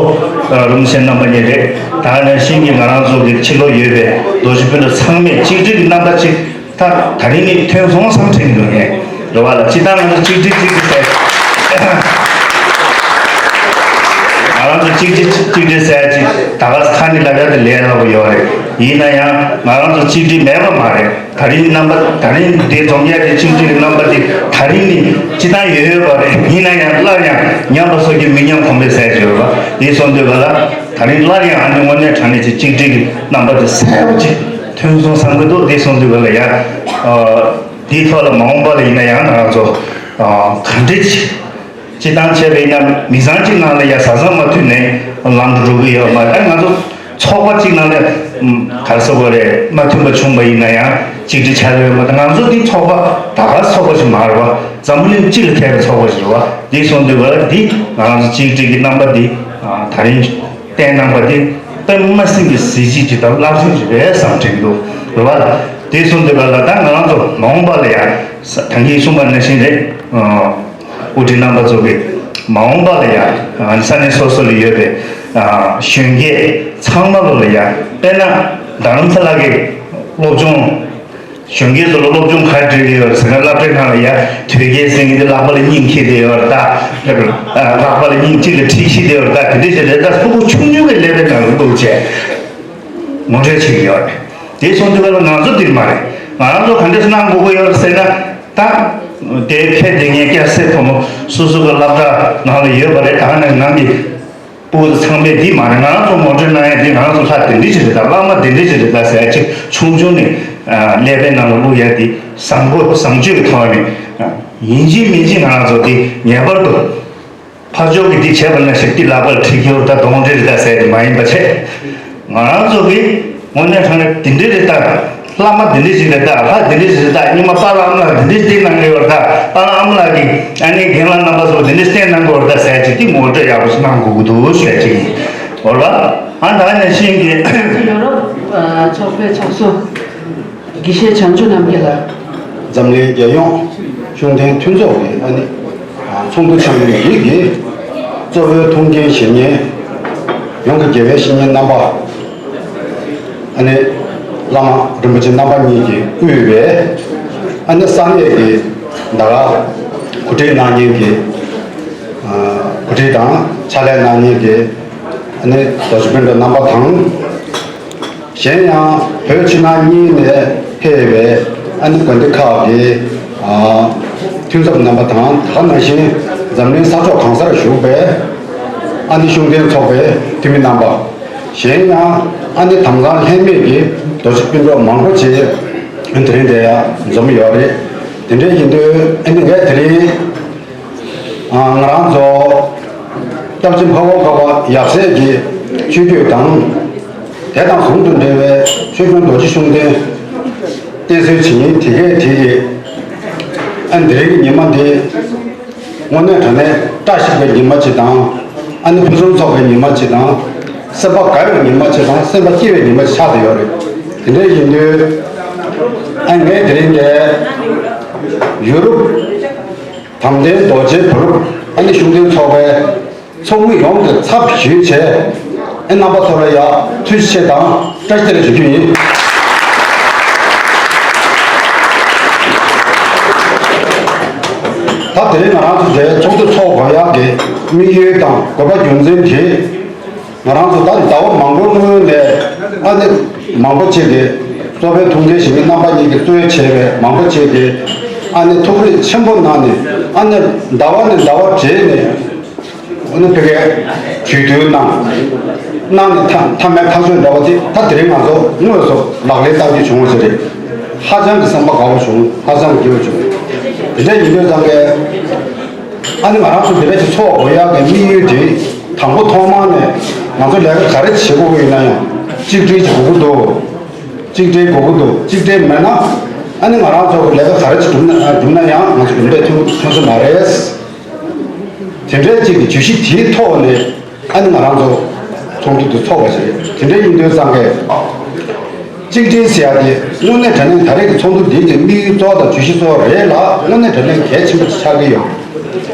རིན་པོ་ཆེ་རྣམ་པ་གཉིས་རེད། ད་ནང་བཞིན་གྱི་ང་རང་ཚོ་གི་ཕྱི་ལོགས་ཡོད་པའི་རྡོ་རྗེ་སྤུན་ཟླ་ཚང་མས་གཅིག་སྒྲིལ་གྱི་རྣམ་པ་ཅིག་ད་ད་རིང་ནི་ཐོན་སོང་བསམ་དྲན་གྱི་འདུག་ངས་རེད་བ་ལ། སྤྱིར་བཏང་ང་ཚོ་གཅིག་སྒྲིལ་གཅིག་སྒྲིལ་ཟེར་ ང་རང་ཚོ་གཅིག་སྒྲིལ་གཅིག་སྒྲིལ་ཟེར་ཡ་ཅིག་ད་ག་ས་ཁ་ནས་ལབ་ཡ་དེ་ལས་སླ་པོ་ཡོད་རེད། ཡིན་ན་ཡང་ང་རང་ཚོ་གཅིག་སྒྲིལ་མེད་པ་མ་རེད། ད་རིང་རྣམ་པ་ད་རིང་འདི་འཛོམས་ཡ་དེ་གཅིག་སྒྲིལ་གྱི་རྣམ་པ་དེ་ད་རིང་ནི་སྤྱི་བཏང་ཡོད་ཡོད་པ་རེད། ཡིན་ན་ཡང་སླར་ཡང་ཉམས་པ་སོགས་ཀྱི་མི་ཉམས་གོང་འཕེལ་ཟེར་གྱི་ཡོད་པ་དེ་སོང་དུས་ག་ལ་ད་རིང་སླར་ཡང་ཨ་ནི་དངོས་གནས་དྲང་གནས་ཀྱི་གཅིག་སྒྲིལ་གྱི་རྣམ་པ་དེ་གསལ་པོ་ཅིག་ཐོན་སོང་བསམ་གྱི་འདུག་དེ་སོང་དུས་ག་ལ་ཡ་དེའི་ཐོག་ལ་མ་འོངས་པ་ལ་ཡིན་ན་ཡང་ང་རང་ཚོ་ག་འདྲ་ཅིག་སྤྱིར་བཏང་བྱས་པ་ཡིན་ན་མི་ཚང་གཅིག་ནང་ལ་ཡ་བཟའ་ཚང་མ་མཐུན་ནས་ལམ་དུ་འགྲོ་གི་ཡོད་མ་རེད། ང་ཚོ་ཚོགས་པ་གཅིག་ནང་ལ་ག་རེ་ཟེར་དགོས་རེད། མ་མཐུན་པ་བྱུང་བ་ཡིན་ན་ཡང་གཅིག་སྒྲིལ་ཆགས་ཡོད་མ་རེད། ང་ཚོ་འདི་ཚོགས་པ་ད་ག་ཚོགས་པ་ཞིག་མ་རེད་བ། འཛམ་བུ་གླིང་སྤྱི་ལ་ཕན་པའི་ཚོགས་པ་ཞིག་རེད་བ། འདི་སོང་དུས་བ་འདི་ང་རང་ཚོ་གཅིག་སྒྲིལ་གྱི་རྣམ་པ་འདི་ད་རིང་བསྟན་གནང་པ་འདི་དཔེ་མ་སྲིད་པའི་གཟི་བརྗིད་ཅིག་དང་རླབས་ཆེན་ཞིག་རེད་བསམ་དྲན་གྱི་འདུག་རེད་བ། འདི་སོང་དུས་བ་ལ་ད་ང་རང་ཚོ་མ་འོངས་པ་ལ་ཡང་ད་གིན་གསུངས་པ་ནང་བཞིན་རེད། དབུ་ཁྲིད་རྣམ་པ་ཚོ་གིས་མ་འོངས་པ་ལ་ཡང་ས་གནས་སོ་སོ་ལ་ཡོད་པའི་གཞོན་སྐྱེས་ཚང་མ་ལོ་ལ་ཡང་དཔེར་ན་རྡ་རམ་ས་ལ་གི་སློབ་སྦྱོང་གཞོན་སྐྱེས་ཚོ་ལ་སློབ་སྦྱོང་ག་རེ་སྤྲད་ཀྱི་ཡོད་རེད་ཟེར་ན། སློབ་གྲྭའི་ནང་ལ་ཡང་དོལ་རྒྱལ་ཟེར་མཁན་དེ་ལག་པ་ལ་སྙིང་འཁྱེར་བསྡད་ཡོད་རེད་ད། ལག་པ་ལ་སྙིང་གཅིག་ལ་གྲི་བཤིག་བསྡད་ཡོད་རེད་ད། དེ་འདྲ་ཞིག་རེད་ད། ཕྲུ་གུ་ཆུང་ཆུང་གི་ཀླད་པའི་ནང་ལ་བླུགས་བྱས་ངོ་སྤྲོད་བྱེད་ཀྱི་ཡོད་རེད། དེ་སོང་དུས་ང་ཚོ་འདིར་མ་རེད། ང་རང་ཚོ་ག་འདྲས་གནང་དགོས་ཀྱི་ཡོད་རེད་ཟེར་ན། ད་དེ་ཕེབས་བསྡད་མཁན་སྐྱ་སེར་ཕོ་མོ་སོ་སོ་གི་སློབ་གྲྭ་ནང་ལ་ཡོད་པ་རེད། ད་ནང་ནང་གི་ཕྲུ་གུ་ཚང་མས་འདི་མ་རེད། ང་རང་ཚོ་ངོ་སྤྲོད་གནང་ཡ་འདི་ང་རང་ཚོ་ལྷ་དེ་འདྲ་ཞིག་རེད་ད། བླ་མ་དེ་འདྲ་ཞིག་རེད་ད་ཟེར་ཡ་ཅིག་ཆུང་ཆུང་ནས་ཀླད་པའི་ནང་ལ་བླུག་ཡ་འདི་བཟང་པོ་བཟང་སྤྱོད་ཀྱི་ཐོག་ནས་ཡིན་གཅིག་མིན་གཅིག་ང་རང་ཚོ་འདི་ངེས་པར་དུ། ཕར་ཕྱོགས་ཀྱིས་འདི་བྱས་པ་ན་ཞབས་ཀྱིས་ལག་པར་ཁྲིད་ཀྱི་ཡོད་ད་གདོང་འདྲེ་རེད་ད་ཟེར་དེ་མ་ཡིན་པ་བྱས། ང་རང་ཚོ་གིས་དངོས་གནས་དྲང་གནས་འདི་འདྲེ་རེད་ད། བླ་མ་འདི་འདྲེ་ཞིག་རེད་ད། ལྷ་འདི་འདྲེ་ཞིག་རེད་ད། སྔོན་མ་པཱ་ལགས་ཨ་མ་ལགས་འདི་འདྲེ་འདི་གནང་གི་ཡོད་ད། པཱ་ལགས་ཨ་མ་ལགས་ཀྱིས་ཨ་ནི་རྒན་ལགས་རྣམ་པ་ཚོ་འདི་འདྲེ་བསྟེན་གནང་གི་ཡོད་ད་ཟེར་ཅིག་དེ་ངོ་སྤྲོད་ཡག་པོ་ཞིག་གནང་དགོས་ཀྱི་འདུག་ཞུ་ཡ་ཅིག་ཡིན། འོ་ལ་ཨ་ད་ནས་ཤིང་གི་ཡོ་རོབ་ཚོགས་པའི་ཚོགས་གཙོ། དགེ་བཤེས་བྱང་ཆུབ་རྣམ་རྒྱལ་ལགས། འཛམ་གླིང་རྒྱལ་ཡོངས་ཤུགས་ལྡན་མཐུན་ཚོགས་ཀྱི་ཨ་ནི་ཚོགས་འདུ་འཚོགས་མཁན་རིགས་ཀྱི་གཙོ་བོའི་ཐུགས་འགན་བཞེས་མཁན་ཡོངས་ཀྱི་དགེ་བའི་བཤེས་གཉེན་རྣམ་པ། ཨ་ནི་བླ་མ་རིན་པོ་ཆེ་རྣམ་པ་གཉིས་ཀྱིས་དབུས་པའི་ཨ་ནི་ས་གནས་ཀྱི་ད་ག་གོ་སྒྲིག་གནང་མཁན་གྱི་གོ་སྒྲིག་དང་ཕྱག་ལས་གནང་མཁན་གྱི་ཨ་ནི་རྡོ་རྗེ་སྤུན་གྲོགས་རྣམ་པ་དང་། གཞན་ཡང་བོད་ཕྱི་ནང་གཉིས་ནས་ཕེབས་པའི་ཨ་ནི་དགོན་སྡེ་ཁག་གི་མཐུན་ཚོགས་རྣམ་པ་དང་། ད་ག་ནང་བཞིན་འཛམ་གླིང་ས་ཕྱོགས་གང་སར་བཞུགས་པའི་ཨ་ནི་ཤུགས་ལྡན་ཚོགས་པའི་འཐུས་མི་རྣམ་པ། གཞན་ཡང་ཨ་ནི་དམ་གཙང་ལྷད་མེད་ཀྱི་རྡོ་རྗེ་སྤུན་གྲོགས་མང་པོ་ཅིག་དེ་རིང་འདིར་ཡང་འཛོམས་ཡོད་རེད། དེ་འདྲ་ཡིན་དུས་ཨ་ནི་ངས་དེ་རིང་ང་རང་ཚོ་སྐྱབས་རྗེ་འཕགས་པ་འགག་པ་ཡབ་སྲས་ཀྱི་ཆོས་བརྒྱུད་དང་། དེ་དང་ཟུང་དུ་འབྲེལ་བའི་ཆོས་སྐྱོང་རྡོ་རྗེ་ཤུགས་ལྡན་བསྟེན་གསོལ་བྱེད་ཉིན་དེ་གས་དེ་གས་ཨ་འདི་རིང་གི་ཉི་མ་འདི་དངོས་གནས་དྲང་གནས་བཀྲ་ཤིས་པའི་ཉི་མ་ཅིག་དང་། ཨ་ནི་ཕུན་སུམ་ཚོགས་པའི་ཉི་མ་ཅིག་དང་། སེམས་པ་དགའ་བའི་ཉི་མ་ཅིག་དང་སེམས་པ་སྐྱིད་པའི་ཉི་མ་ཅིག་ཆགས་བསྡད་ཡོད་རེད། དེ་འདྲ་ཡིན་དུས་ཨ་ངས་དེ་རིང་འདི་ཡུ་རོབ། དམ་ལྡན་རྡོ་རྗེ་བུ་རུབ་ཨ་ནི་ཤུགས་ལྡན་ཚོགས་པའི་ཚོགས་མི་ཡོངས་ཀྱི་ཚབ་ཞུས་བྱས་ཨ་རྣམ་པ་ཚོ་ལ་ཡང་ཐུགས་རྗེ་ཆེ་དང་བཀྲ་ཤིས་བདེ་ལེགས་ཞུ་རྒྱུ་ཡིན། ད་དེ་རིང་ང་རང་ཚོ་འདིར་ཚོགས་འདུ་འཚོགས་དགོས་ཡག་གི་དམིགས་ཡུལ་དང་དགོས་པ་རྒྱུ་མཚན་དེ། ང་རང་ཚོ་ད་ཟླ་བ་མང་པོའི་སྔོན་ནས་ཨ་ནི་མང་པོ་ཅིག་གིས་གཙོ་བོའི་ཐུགས་འགན་བཞེས་མཁན་རྣམ་པ་གཉིས་ཀྱིས་གཙོས་བྱས་པའི་མང་པོ་ཅིག་གིས་ཨ་ནི་ཐུགས་རེ་ཆེན་པོ་གནང་ནས་ཨ་ནི་ཟླ་བ་ནས་ཟླ་བ་བརྗེས་ནས་ཨ་ནི་ཕ་གིར་ཇུས་གཏོགས་གནང་གནང་ནས་མཐའ་མཐའ་མའི་ཐག་གཅོད་འདྲ་བ་དེ་ད་དེ་རིང་ང་ཚོ་དངོས་སུ་ལག་ལེན་བསྟར་རྒྱུ་བྱུང་བ་ཞིག་རེད། ཧ་ཅང་གི་སེམས་པ་དགའ་བོ་བྱུང་། ཧ་ཅང་གི་སྐྱིད་པོ་བྱུང་། དེ་འདྲ་ཡིན་དུས་ཙང་གི་ཨ་ནི་ང་རང་ཚོ་འདི་འདྲ་ཞིག་ཚོགས་དགོས་ཡག་གི་དམིགས་ཡུལ་དེ། དང་པོ་ཐོག་མ་ནས་ང་ཚོ་ལས་ཀ་ག་རེ་བྱེད་དགོས་ཀྱི་ཡིན་ན་ཡང་གཅིག་སྒྲིལ་གྱི་དགོས་ཀྱི་འདུག་གཅིག་སྒྲིལ་དགོས་ཀྱི་འདུག་གཅིག་སྒྲིལ་མེད་ན་ཨ་ནི་ང་རང་ཚོ་གི་ལས་ཀ་ག་རེ་བྱེད་ཐུབ་ན་ཐུབ་ན་ཡང་ང་ཚོ་གྲུབ་འབྲས་ཐོན་ཐོན་ས་མ་རེད། དེ་འདྲའི་གཅིག་གི་བརྗོད་གཞི་དེའི་ཐོག་ནས་ཨ་ནི་ང་རང་ཚོ་ཚོགས་འདུ་དེ་ཚོགས་པ་ཞིག་རེད། དེ་འདྲ་ཡིན་དུས་ཙང་གི་གཅིག་སྒྲིལ་ཟེར་ཡ་དེ་དངོས་གནས་དྲང་གནས་ད་རེས་ཀྱི་ཚོགས་འདུ་འདི་གི་དམིགས་ཡུལ་གཙོ་བོ་དང་བརྗོད་གཞི་གཙོ་བོ་རེད་ལ། དངོས་གནས་དྲང་གནས་གལ་ཆེན་པོ་ཆགས་ཀྱི་ཡོད།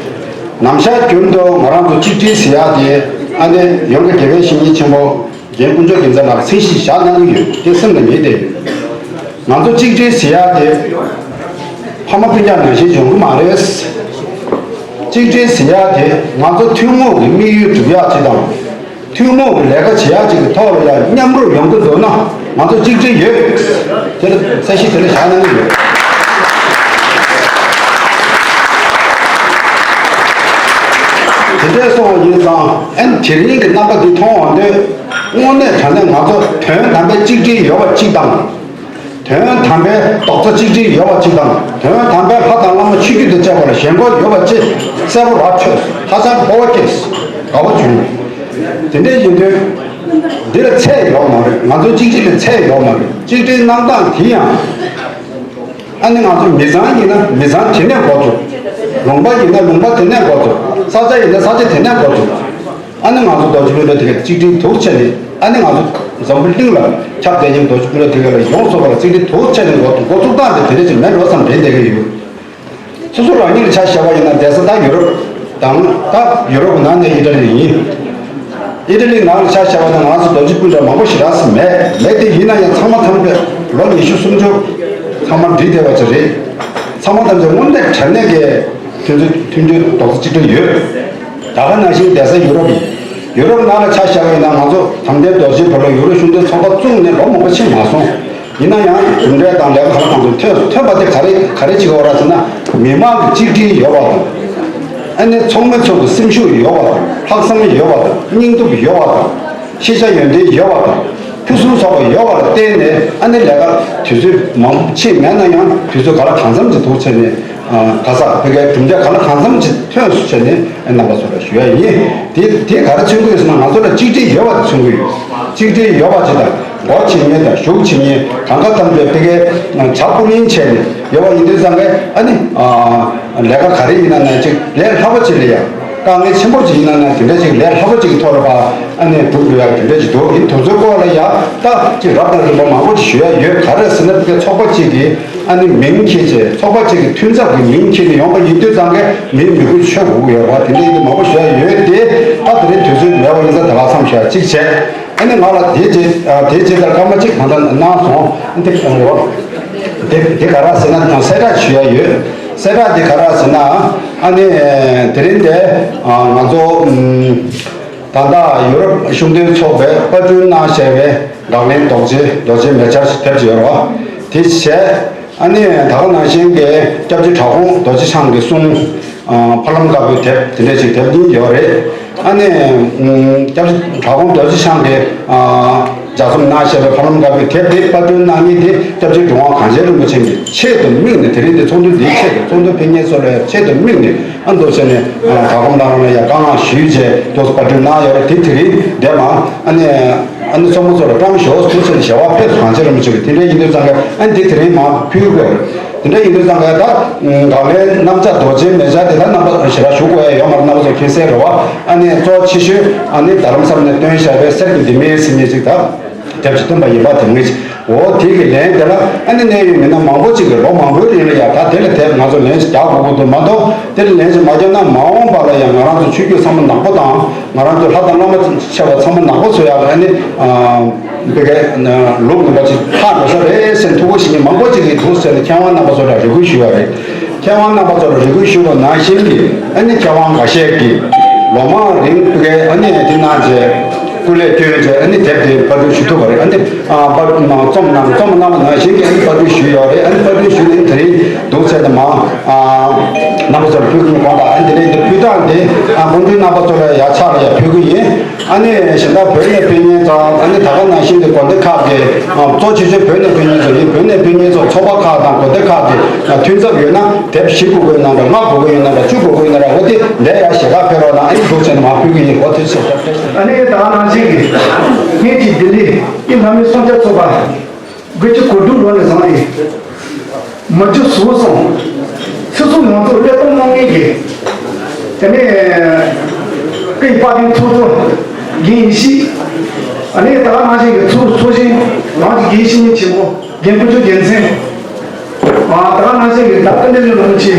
ནམ་ཞག་རྒྱུན་དུ་ང་རང་ཚོ་གཅིག་སྒྲིལ་ཟེར་ཡ་དེ་ཨ་ནི་ཡོངས་ཀྱི་དགེ་བའི་བཤེས་གཉེན་ཆེན་པོ་རྒན་དཀོན་མཆོག་རྒྱལ་མཚན་ལགས་ཀྱིས་མཚན་གཞི་བཞག་གནང་གི་ཡོད། དེ་སེམས་ལ་ངེས་བསྡད་ཡོད། ང་ཚོ་གཅིག་སྒྲིལ་ཟེར་ཡ་དེ་ཕ་མ་སྤུན་ཀྱག་ནང་བཞིན་ཡོང་གི་མ་རེད། གཅིག་སྒྲིལ་ཟེར་ཡག་དེ་ང་ཚོ་ཐུན་མོང་གི་དམིགས་ཡུལ་སྒྲུབ་ཡག་ཅིག་དང་། ཐུན་མོང་གི་ལས་ཀ་བྱེད་ཡག་ཅིག་གི་ཐོག་ལ་ཡང་མཉམ་རུབ་ཡོང་གི་འདུག་ན་ང་ཚོ་གཅིག་སྒྲིལ་ཡོད། དེ་ལ་གསལ་བཤད་དེ་ལ་བཞག་གནང་གི་ཡོད། དེ་འདྲའི་སོང་བ་ཡིན་ཙང་ཨན་དེ་རིང་གི་རྣམ་པ་འདི་མཐོང་བ་འདོད། དངོས་གནས་དྲང་གནས་ང་ཚོ་དོན་དམ་པའི་གཅིག་སྒྲིལ་ཡོད་པ་གཅིག་དང་། དོན་དམ་པའི་རྡོག་རྩ་གཅིག་སྒྲིལ་ཡོད་པ་གཅིག་དང་། དོན་དམ་པའི་ལྷ་དང་བླ་མ་ཆོས་བརྒྱུད་དང་བཅས་པ་ལ་ཞེན་ཁོག་ཡོད་པ་གཅིག་གསལ་པོ་ར་འཕྲོད། ཧ་ཅང་སྤོབས་པ་སྐྱེས། དགའ་བོ་བྱུང་། དེ་འདྲ་ཡིན་དུས། འདི་ལ་ཚད་ཡོད་མ་རེད། ང་ཚོའི་གཅིག་སྒྲིལ་ལ་ཚད་ཡོད་མ་རེད། གཅིག་སྒྲིལ་གནང་སྟངས་དེ་ཡང་། ཨ་ནི་ང་ཚོ་མི་ཚང་ཡིན་ན་མི་ཚང་དེ་ནས་འགོ་ཚུགས། ལུང་པ་ཡིན་ན་ལུང་པ་དེ་ནས་འགོ་ཚུགས། ས་ཆ་ཡིན་ན་ས་ཆ་དེ་ནས་འགོ་ཚུགས། ཨ་ནི་ང་ཚོ་རྡོ་རྗེ་སྤུན་ཟླ་དེ་ག་གཅིག་སྒྲིལ་དུ་བྱས་ནས། ཨ་ནི་ང་ཚོ་འཛམ་བུ་གླིང་ལ་ཁྱབ་བསྡད་མཁན་རྡོ་རྗེ་སྤུན་ཟླ་དེ་ག་ལ་ཡོངས་སུ་རྫོགས་པ་ལ་གཅིག་སྒྲིལ་དུ་བྱས་ནས་འགོ་འགོ་བཙུགས་སྟངས་དེ་དེ་འདྲ་ཅིག་མེད་འགྲོ་བསམ་དྲན་བསྡད་ཀྱི་ཡོད། སོ་སོ་རང་ཉིད་ལ་ཆ་བཞག་པ་ཡིན་ན་བསྡད་ས་ད་ཡུ་རོབ་དང་། ད་ཡུ་རོབ་ནང་ནས་ཨི་ཊ་ལི་ཡིན། ཨི་ཊ་ལི་ནང་ལ་ཆ་བཞག་པ་ཡིན་ན་ང་ཚོ་རྡོ་རྗེ་སྤུན་ཟླ་མང་པོ་ཞེ་དྲག་ཙམ་མེད། མེད་དེ་ཡིན་ན་ཡང་ཚང་མ་ཐམས་ཅད་ལོ་ཉི་ཤུ་སུམ་ཅུ་ཚང་མ་འགྲིག་བསྡད་པ་ཅིག་རེད། ཚང་མ་ཐམས་ཅད་དངོས་གནས་དྲང་གནས་ཀྱི་མཐུན་སྒྲིལ་མཐུན་སྒྲིལ་རྡོག་རྩ་གཅིག་སྒྲིལ་ཡོད། ད་ག་ནང་བཞིན་བསྡད་ས་ཡུ་རོབ་ཡིན། ཡུ་རོབ་ནང་ལ་ཆ་བཞག་པ་ཡིན་ན་ང་ཚོ་དམ་ལྡན་རྡོ་རྗེ་བོད་ལ་ཡུ་རོབ་ཤུགས་ལྡན་ཚོགས་པ་བཙུགས་ནས་ལོ་མང་པོ་ཕྱིན་མ་སོང་། ཡིན་ན་ཡང་གྲུབ་འབྲས་དང་ལས་ཀ་གང་དང་དུ་ཐོན་ཐོན་པ་དེ་ག་རེ་ག་རེ་བྱེད་དགོས་རེད་ཟེར་ན། མི་མང་གི་གཅིག་སྒྲིལ་ཡོད་པ་དང་། ཨ་ནི་ཚོགས་མི་ཚོ་གི་སེམས་ཤུགས་ཡོད་པ་དང་། ལྷག་བསམ་ཡོད་པ་དང་། སྙིང་སྟོབས་ཡོད་པ་དང་། ཤེས་བྱ་ཡོན་ཏན་ཡོད་པ་དང་། ཕུན་སུམ་ཚོགས་པ་ཡོད་པ་ལ་བརྟེན་ནས། ཨ་ནི་ལས་ཀ་དུས་ཚོད་མང་པོ་ཕྱིན་མེད་ན་ཡང་དུས་ཚོད་ག་ལ་གང་འཚམ་ཅིག་འདུག་བྱས་ནས། ཨ་ག་ས་བོད་སྐད་གྲུབ་འབྲས་ག་ལ་གང་འཚམ་ཅིག་ཐོན་སོང་བྱས་ནས་རྣམ་པ་ཚོ་ལ་ཞུ་ཡ་ཡིན། དེ་དེ་ག་རེ་མཚོན་གྱི་ཡོད་ཟེར་ན། ང་ཚོ་ལ་གཅིག་སྒྲིལ་ཡོད་པ་དེ་མཚོན་གྱི་ཡོད། གཅིག་སྒྲིལ་ཡོད་པ་ཅིག་དང་། སྒོ་ཕྱེ་མཁན་དང་ཞུགས་བྱེད་མཁན་གང་ག་ཐམས་ཅད་དེ་གའི་བྱ་སྤུ་ལིང་བྱས་ནས་ཡོད་པ་ཡིན་དུས་ཙང་གས། ཨ་ནི་ཨ་ལས་ཀ་ག་རེ་ཡིན་ན་ན་ཅིག་ལས་སླ་པོ་ཅིག་ལ་ཡ། དཀའ་ངལ་ཆེན་པོ་ཅིག་ཡིན་ན་ན་དེ་འདྲ་ཅིག་ལས་སླ་པོ་ཅིག་གི་ཐོག་ལ་ཕར་ཨ་ནི་སྒྲུབ་དགོས་ཡ་དེ་འདྲ་ཅིག་འདུག་ཡིན་དུས་ཚོད་སྐོར་ལ་ཡ་ད་ཅིག་རབ་དང་རིམ་པ་མང་པོ་ཅིག་ཞུ་ཡ་ཡོད། ག་རེ་ཟེར་ན་དེ་གའི་ཚོགས་པ་ཅིག་གི་ཨ་ནི་མིང་འཁྱེར་བྱས། ཚོགས་པ་ཅིག་གི་མཐུན་ཚབ་ཀྱི་མིང་འཁྱེར་ནས་ཡོང་པ་ཡིན་དུས་ཙང་གས་མིའི་མིག་དཔེ་ཆོད་དགོས་ཀྱི་ཡོད་རེད་བ། དེ་འདྲ་ཡིན་དུས་མང་པོ་ཞུ་ཡ་ཡོད་དེ། ད་དེ་རིང་དུས་ཚོད་མེད་པ་ཡིན་ཙང་ད་ག་མཚམས་བཞག་ཅིག་བྱས། ཨ་ནི་ང་ལ་དེ་རྗེས་ཨ་དེ་རྗེས་ལྟར་སྐར་མ་གཅིག་གང་ལྟར་གནང་སོང་། ཨ་དེ་གང་རེད་བ། དེ་དེ་ག་རེ་ཟེར་ན་གསལ་བསྒྲགས་ཞུ་ཡ་ཡོད། གསལ་བསྒྲགས་དེ་ག་རེ་ཟེར་ན། ཨ་ནི་དེ་རིང་དེ་ཨ་ང་ཚོ་ཨམ་ད་ལྟ་ཡུ་རོབ་ཤུགས་ལྡན་ཚོགས་པས་པར་སྐྲུན་གནང་བཞག་པའི་ངག་ལན་རྡོ་རྗེ་རྡོ་རྗེ་མེ་སྦྱར་དེབ་ཅིག་ཡོད་རེད་བ། དེ་བྱས། ཨ་ནི་ད་ག་ནང་བཞིན་གྱི་སྐྱབས་རྗེ་གྲྭ་གོང་རྡོ་རྗེ་འཆང་གི་གསུང་། ཨ་ཕ་ལམ་དཀར་པོའི་དེབ་དེ་འདྲ་ཞིག་དེབ་གཉིས་ཡོད་རེད། ཨ་ནི་ཨམ་སྐྱབས་རྗེ་གྲྭ་གོང་རྡོ་རྗེ་འཆང་གིས་ཨ་ལྗགས་རྩོམ་གནང་བཞག་པའི་ཕ་ལམ་དཀར་པོའི་དེབ་དེ་པར་སྐྲུན་གནང་མཁན་དེ་སྐྱབས་རྗེ་གྲུབ་དབང་གངས་ཅན་རིན་པོ་ཆེ་གི་ཆེད་དུ་དམིགས་ནས། དེ་རིང་འདི་ཚོགས་འདུ་འདིའི་ཆེད་དུ། ཚོགས་འདུ་ཕེབས་མཁན་ཚོ་ལ་ཆེད་དུ་དམིགས་ནས། ཨ་མདོ་ཆེ་ནས་ཨ་གྲྭ་གོང་ལགས་རང་ལ་ཡང་བཀའ་མངགས་ཞུས་བྱས་ཏོག་ཙམ་པར་སྐྲུན་གནང་ཡོད་རེད། དེ་དེ་རིང་འདས་མ་ཨ་ནི་ཨ་ནི་ཚོགས་མི་ཚོ་ལ་བཀྲམ་ཞོག་ཟེར་ནས་ཞལ་པར་ཕེབས་སོང་། གངས་ཅན་རིན་པོ་ཆེ་གིས། དེ་འདྲ་ཡིན་དུས་ཙང་གས་ཨ་ནི་དེ་དེ་རིང་མར་ཕུལ་དགོས་རེད། དེ་འདྲ་ཡིན་དུས་ཙང་གས་ད་ངག་ལན་གནམ་ལྕགས་རྡོ་རྗེ་མེ་སྦྱར་དེ་ད་རྣམ་པ་ཞེ་དྲག་ཞུ་དགོས་ཡ་ཡོད་མ་རེད། རྣམ་པ་ཚོ་མཁྱེན་གསལ་རེད་བ། ཨ་ནི་གཙོ་ཆེ་ཤོས་ཨ་ནི་རྡ་རམ་ས་ལ་ནས་བཏོན་བཞག་པའི་གསེར་གྱི་ལྡེ་མིག་ཟེར་མཁན་ཅིག་ད། དེབ་ཅིག་བཏོན་པ་ཡིན་པ་དེ་ངེས། འོ་དེ་གི་ལན་དེ་ལ་ཨ་ནི་གནད་ཡོད་མི་སྣ་མང་པོ་ཅིག་གིས་ལོ་མང་པོའི་རིང་ལ་ཡ་ད་དེ་ལ་དེབ་ང་ཚོ་ལན་ཅིག་རྒྱག་དགོས་ཀྱི་འདུག་མ་གཏོགས་དེ་ལ་ལན་ཅིག་མ་རྒྱག་ན་མ་འོངས་པ་ལ་ཡང་ང་རང་ཚོ་ཆོས་བརྒྱུད་ཚང་མ་ནག་པོ་དང་། ང་རང་ཚོ་ལྷ་དང་བླ་མ་ཆེ་བ་ཚང་མ་ནག་པོ་བཟོ་ཡག་ལ་ཨ་ནི་ཨ་དེ་གའི་ལུགས་ངན་པ་ཅིག་ལྷག་འགྲོ་ས་རེད་ཟེར་ཐུགས་ཁུར་བཞེས་མཁན་མང་པོ་ཅིག་གིས་འདུག་ཟེར་ནས་མཁས་དབང་རྣམ་པ་ཚོ་ལ་རེ་སྐུལ་ཞུ་བ་རེད། མཁས་དབང་རྣམ་པ་ཚོར་རེ་སྐུལ་ཞུས་པ་ནང་བཞིན་གྱི་ཨ་ནི་མཁས་དབང་འགའ་ཤས་ཀྱིས་ལོ་མང་རིང་ཕ་གིའི་ཨ་ནི་དེ་གནང་བྱས། སྐུ་ལས་བསྐྱོན་བྱས་ཨ་ནི་དེབ་དེ་པར་སྐྲུན་ཞུ་ཐུབ་པ་རེད། ཨ་ནི་ཨ་པར་རྩོམ་གནང་རྩོམ་གནང་བ་ནང་བཞིན་གྱི་ཨ་ནི་པར་སྐྲུན་ཞུས་ཡོད་རེད། ཨ་ནི་པར་སྐྲུན་ཞུས་ནས་དེ་རིང་འདུག་ཚེ་དང་མ་ཨ་རྣམ་པ་ཚོར་ཕུལ་གྱི་དགོངས་དག་ཨ་ནི་དེ་རིང་འདི་ཕུལ་སྟངས་དེ་ཨ་དགོངས་འགྲེལ་རྣམ་པ་ཚོ་ལ་ཡ་ཕྱག་ལ་ཡ་ཕུལ་གྱི་ཡིན། ཨ་ནི་གཞན་དག་བོད་ནས་ཕེབས་མཁན་དང་། ཨ་ནི་ད་ག་ནང་བཞིན་གྱི་དགོན་སྡེ་ཁག་གི་ཨ་གཙོ་ཆེ་ཤོས་བོད་ནས་ཕེབས་མཁན་ཚོ་ཡིན། བོད་ནས་ཕེབས་མཁན་ཚོ་ཚོགས་པ་ཁག་དང་དགོན་སྡེ་ཁག་གི་ཨ་མཐུན་ཚབ་ཡོད་ན་དེབ་བཞི་དགོས་ཀྱི་ཡོད་ན་འདྲ། ལྔ་དགོས་ཀྱི་ཡོད་ན་འདྲ། བཅུ་དགོས་ཀྱི་ཡོད་ན་འདྲ། འོ་དེ་འདྲ་ཡ་ཞལ་ཁ་ཕེབས་རོགས་གནང་། ཨ་ནི་འདུག་ཟེར་ནས་མར་ཕུལ་གྱི་ཡིན། འོ་དེ་ཚོ། ཨ་ནི་ད་ག་ནང་བཞིན་གྱི་སྔོན་གྱི་ལྡི་ལི་དབུས་ལྷ་མོའི་གསུང་སྐྱབས་ཚོགས་པ། དགུ་བཅུ་གོ་དྲུག་ལོ་ནས་བཟུང་སྟེ་མ་གྱུར་ཟུར་སོང་། སོ་སོ་ང་ཚོ་སླད་གཏོང་གནང་མཁན་གྱི་དེ་ནས་སྐུའི་དཔལ་ལྡན་ཚོགས་གཙོ་རྒན་ཡེ་ཤེས། ཨ་ནི་ད་ག་ནང་བཞིན་གྱི་ཚོགས་ཚོགས་གཞོན་རང་གི་རྒན་ཡེ་ཤེས་ཉིན་ཆེན་པོ། རྒན་ཕུན་ཚོགས་རྒྱལ་མཚན། ཨ་ད་ག་ནང་བཞིན་གྱི་ད་ཀུན་ལྡན་གླིང་རིན་པོ་ཆེ།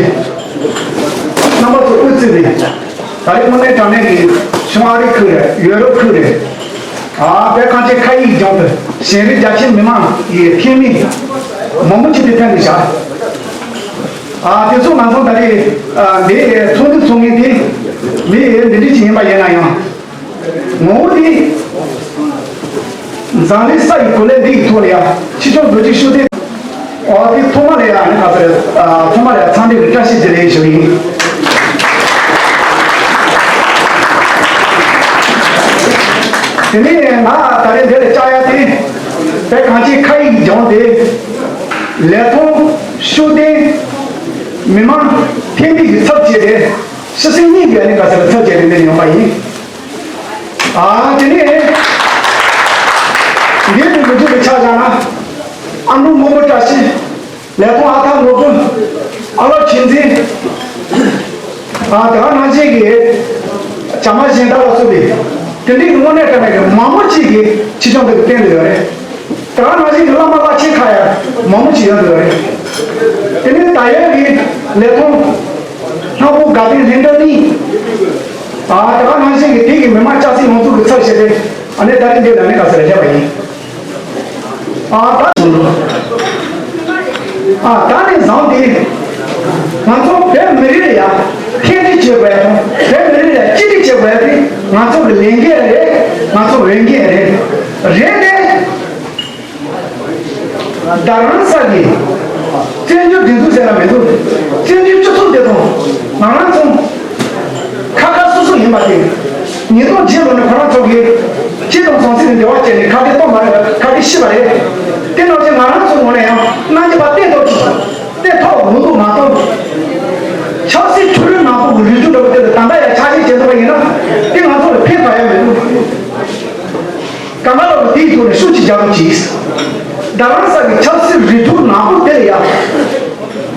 རྣམ་པ་ཚོ་དབུ་བརྩིས་ཏེ། ད་རེས་དངོས་གནས་དྲང་གནས་ཀྱི་བྱང་ཨ་རི་ཁུལ་རེད། ཡོ་རོབ་ཁུལ་རེད། ཨ་བོད་གངས་ཅན་ཁ་ཡིག་ལྗོངས་དུ་གཞན་རིགས་རྒྱ་ཆེའི་མི་མང་གི་ཕེབས་མིན་མང་པོ་ཅིག་དེ་ཕན་ནུས་བྱ། ཨ་དེ་ཚོ་ང་ཚོ་ད་རེས་ཨ་འདི་ཚོགས་འདུ་ཚོགས་མཁན་དེ་མི་འདི་འདྲ་ཅིག་ཡིན་པ་ཡིན་ན་ཡང་། ངོ་བོ་དེ་འཛམ་གླིང་ས་ཡི་གོ་ལའི་འདི་ཡི་ཐོག་ལ་ཡ་ཕྱི་ཕྱོགས་རྡོ་རྗེ་ཤུགས་ལྡན། ཨོ་དེ་ཐོག་མ་ལ་ཡ་ནི་ང་ཚོ་ཨ་ཚང་མ་ལ་ཡ་འཚམས་འདྲི་གི་བཀྲ་ཤིས་བདེ་ལེགས་ཞུ་ཡིན། དེ་ནས་ང་ད་རེས་འདི་ལ་བཅར་ཡ་དེ་དཔེ་གང་ཅིའི་ཁ་ཡིག་སྦྱངས་ཏེ་ལས་མཐོང་ཤུགས་ལྡན་མི་མང་ཐེངས་འདི་གི་ཚབ་བྱས་ཏེ་ཕྱི་སེམས་གཉིས་ཀྱི་ཨ་ནི་ག་ས་ལ་ཚབ་བྱས་ཏེ་འདིར་ཡོང་པ་ཡིན། ཨ་དེ་ནས་འདིར་དུ་འགྲོ་རྒྱུ་གི་ཆ་བཞག་ན་ཨ་མྲོ་སྔོན་པོ་བཀྲ་ཤིས། ལས་ཁུངས་ཨ་ཐག་ནོར་བུ། ཨ་ལོ་ཆོས་འཛིན། ཨ་དེ་ག་ནང་བཞིན་གྱི་བྱ་མ་གཞན་དག་ལ་སོགས་པའི་དེ་འདྲའི་དངོས་གནས་དྲང་གནས་ཀྱི་མང་པོ་ཅིག་གིས་ཕྱི་ཕྱོགས་འདི་གི་བསྟན་དུ་ཡོད་རེད། དེ་ག་ནང་བཞིན་གྱི་བླ་མ་བླ་ཆེན་ཁག་ཡང་མང་པོ་ཅིག་ཡོད་འདུག་རེད། དེ་ནས་ད་ཡོད་ཀྱི་ལས་ཁུངས་ལྷ་མོ་དགའ་ལྡན་ལྷན་གྲོལ་གླིང་། ཨ་དེ་ག་ནང་བཞིན་གྱི་དེ་གི་མི་མང་ལྕགས་སྲེག་ཡོངས་རྫོགས་ཀྱི་ཚབ་བྱས་ཏེ་ཨ་ནི་ད་རིང་འདི་ལ་ནི་ག་ས་ལ་བཞག་པ་ཡིན། ཨ་ད་ཨ་ད་ནི་བཟང་སྟེ། ང་ཚོ་བོད་མི་རིགས་ལ་ཡང་ཕན་བདེ་བྱེད་དགོས་ཡ་དང་བོད་མི་རིགས་ལ་གཅིག་སྒྲིལ་བྱེད་དགོས་ཡ་དེ་ང་ཚོ་གི་ལས་འགན་རེད། ང་ཚོ་འོས་འགན་རེད། རེད་དེ། རྡ་རམ་ས་གི་བཙན་བྱོལ་སྒྲིག་འཛུགས་ཟེར་ན་མི་འདུག་བཙན་བྱོལ་སྤྱི་ཚོགས་འདི་དང་ང་རང་ཚོ་ཁ་ཁ་སོ་སོ་ཡིན་པ་དེ། ཉིས་སྟོང་བརྒྱད་ལོ་ནས་ཁོ་རང་ཚོ་གིས་སྤྱི་དང་བྱང་སེམས་ཀྱི་འབྲེལ་བ་བཅད་ནས་ཁ་བརྡ་གཏོང་བ་རེད། ཁ་བརྡ་ཤི་བ་རེད། དེ་ནང་བཞིན་ང་རང་ཚོའི་ངོས་ནས་ཡང་གནང་རྒྱུ་བ་བསྟན་ཐོག་ཅིག་བསྟན་ཐོག་མི་འདུག་མ་གཏོགས། ཆབ་སྲིད་འཕྲུལ་རིག་ནག་པོ་གི་རིགས་རྒྱུད་འདྲ་བོ་དེ་ལ་ད་ལྟ་ཡང་ཆ་ཤས་བྱེད་ཐུབ་པ་ཡིན་ན་དེ་ང་ཚོ་ལ་ཕན་ཐོགས་ཡ་མི་འདུག་གང་ག་ལ་དེའི་ཐོག་ནས་ཤུགས་ཀྱིས་རྒྱག་རོགས་གྱིས། རྡ་རམ་ས་གི་ཆབ་སྲིད་རིགས་རྒྱུད་ནག་པོ་དེ་ལ་ཡ།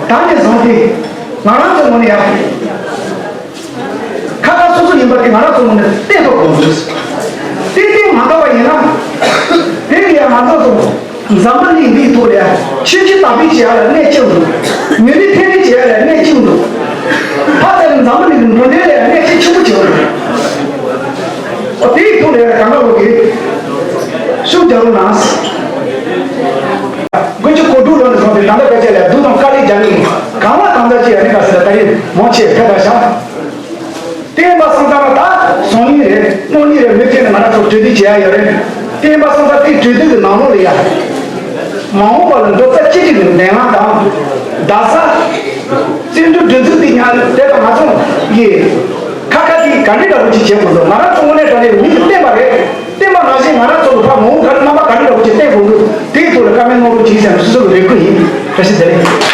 ད་ནས་བཟུང་སྟེ་ང་རང་ཚོའི་ངོས་ནས་ཡ། ཁ་ཁ་སོ་སོ་ཡིན་པ་དེ་ང་རང་ཚོ་ངོས་ནས་བསྟན་ཐོག་དགོངས་ཞུ། དེ་བསྟན་མ་ཐུབ་པ་ཡིན་ན། དེ་ལ་ཡང་ང་ཚོ་ཚོ་འཛམ་བུ་གླིང་འདིའི་ཐོག་ལ་ཡ་ཆོས་བརྒྱུད་དར་སྤེལ་བྱེད་ཡ་ལ་གནོད་སྐྱེལ་འདུག་མི་རིགས་མཐུན་སྒྲིལ་བྱེད་ཡ་ལ་གནོད་སྐྱེལ་འདུག་ཕ་ཚ་ནི་འཛམ་བུ་གླིང་གི་འགྲོ་གྲོན་ལ་ཡ་གནོད་སྐྱེལ་ཆེན་པོ་བྱེད་འདུག་ཨོ་དེའི་ཐོག་ལ་ཡ་གང་ག་ལོག་གི་ཤུགས་རྒྱག་རོགས་གནང་། དགུ་བཅུ་གོ་དྲུག་ལོ་ནས་བཟུང་སྟེ་ད་ལྟ་བར་དུ་ལ་སྡུག་དང་དཀའ་ལས་རྒྱག་མཁན་གང་ལ་གང་འདྲ་ཅིག་ཡ་ནི་ག་ཟེར་ད་རེས་མང་ཆེ་ཕེབས་པ་བཞག་བསྟན་པ་སྲུང་སྐྱོབ་ལ་ད་སང་ཉིན་རེད་དངོས་གནས་རེད་མུ་མཐུད་ནས་ང་རང་ཚོ་གྲོས་བསྡུར་བྱེད་ཡ་ཡོད་རེད། བསྟན་པ་སྲུང་སྐྱོབ་དེ་གྲོས་བསྡུར་གྱི་ནང་ལོགས་ལ་ཡ། མ་འོངས་པ་ལ་མགྱོགས་ཚད་ཅི་ཞིག་གི་འདེམས་ངག་དང་། རྡ་ས། བཙན་བྱོལ་སྒྲིག་འཛུགས་དེ་ཉག་དེ་དང་ང་ཚོ་ཡི། ཁ་ཁ་དེ་ག་འདྲ་འདྲ་པོ་ཅིག་བྱེད་དགོས་འདུག་ང་རང་ཚོ་དངོས་གནས་དྲང་གནས་མི་གི་བསྟན་པ་རེད། བསྟན་པ་ནང་བཞིན་ང་རང་ཚོ་གི་ཕ་མ་འོངས་ག་རེ་རྣམ་པ་ག་འདྲ་འདྲ་པོ་ཅིག་བསྟན་དགོས་འདུག་དེའི་ཐོག་ལ་བཀའ་མོལ་གནང་རོགས་གྱིས་ཟེར་ན་སོ་སོ་གི་རེ་སྐུལ་ཡིན། བཀྲ་ཤིས་བདེ་ལེགས།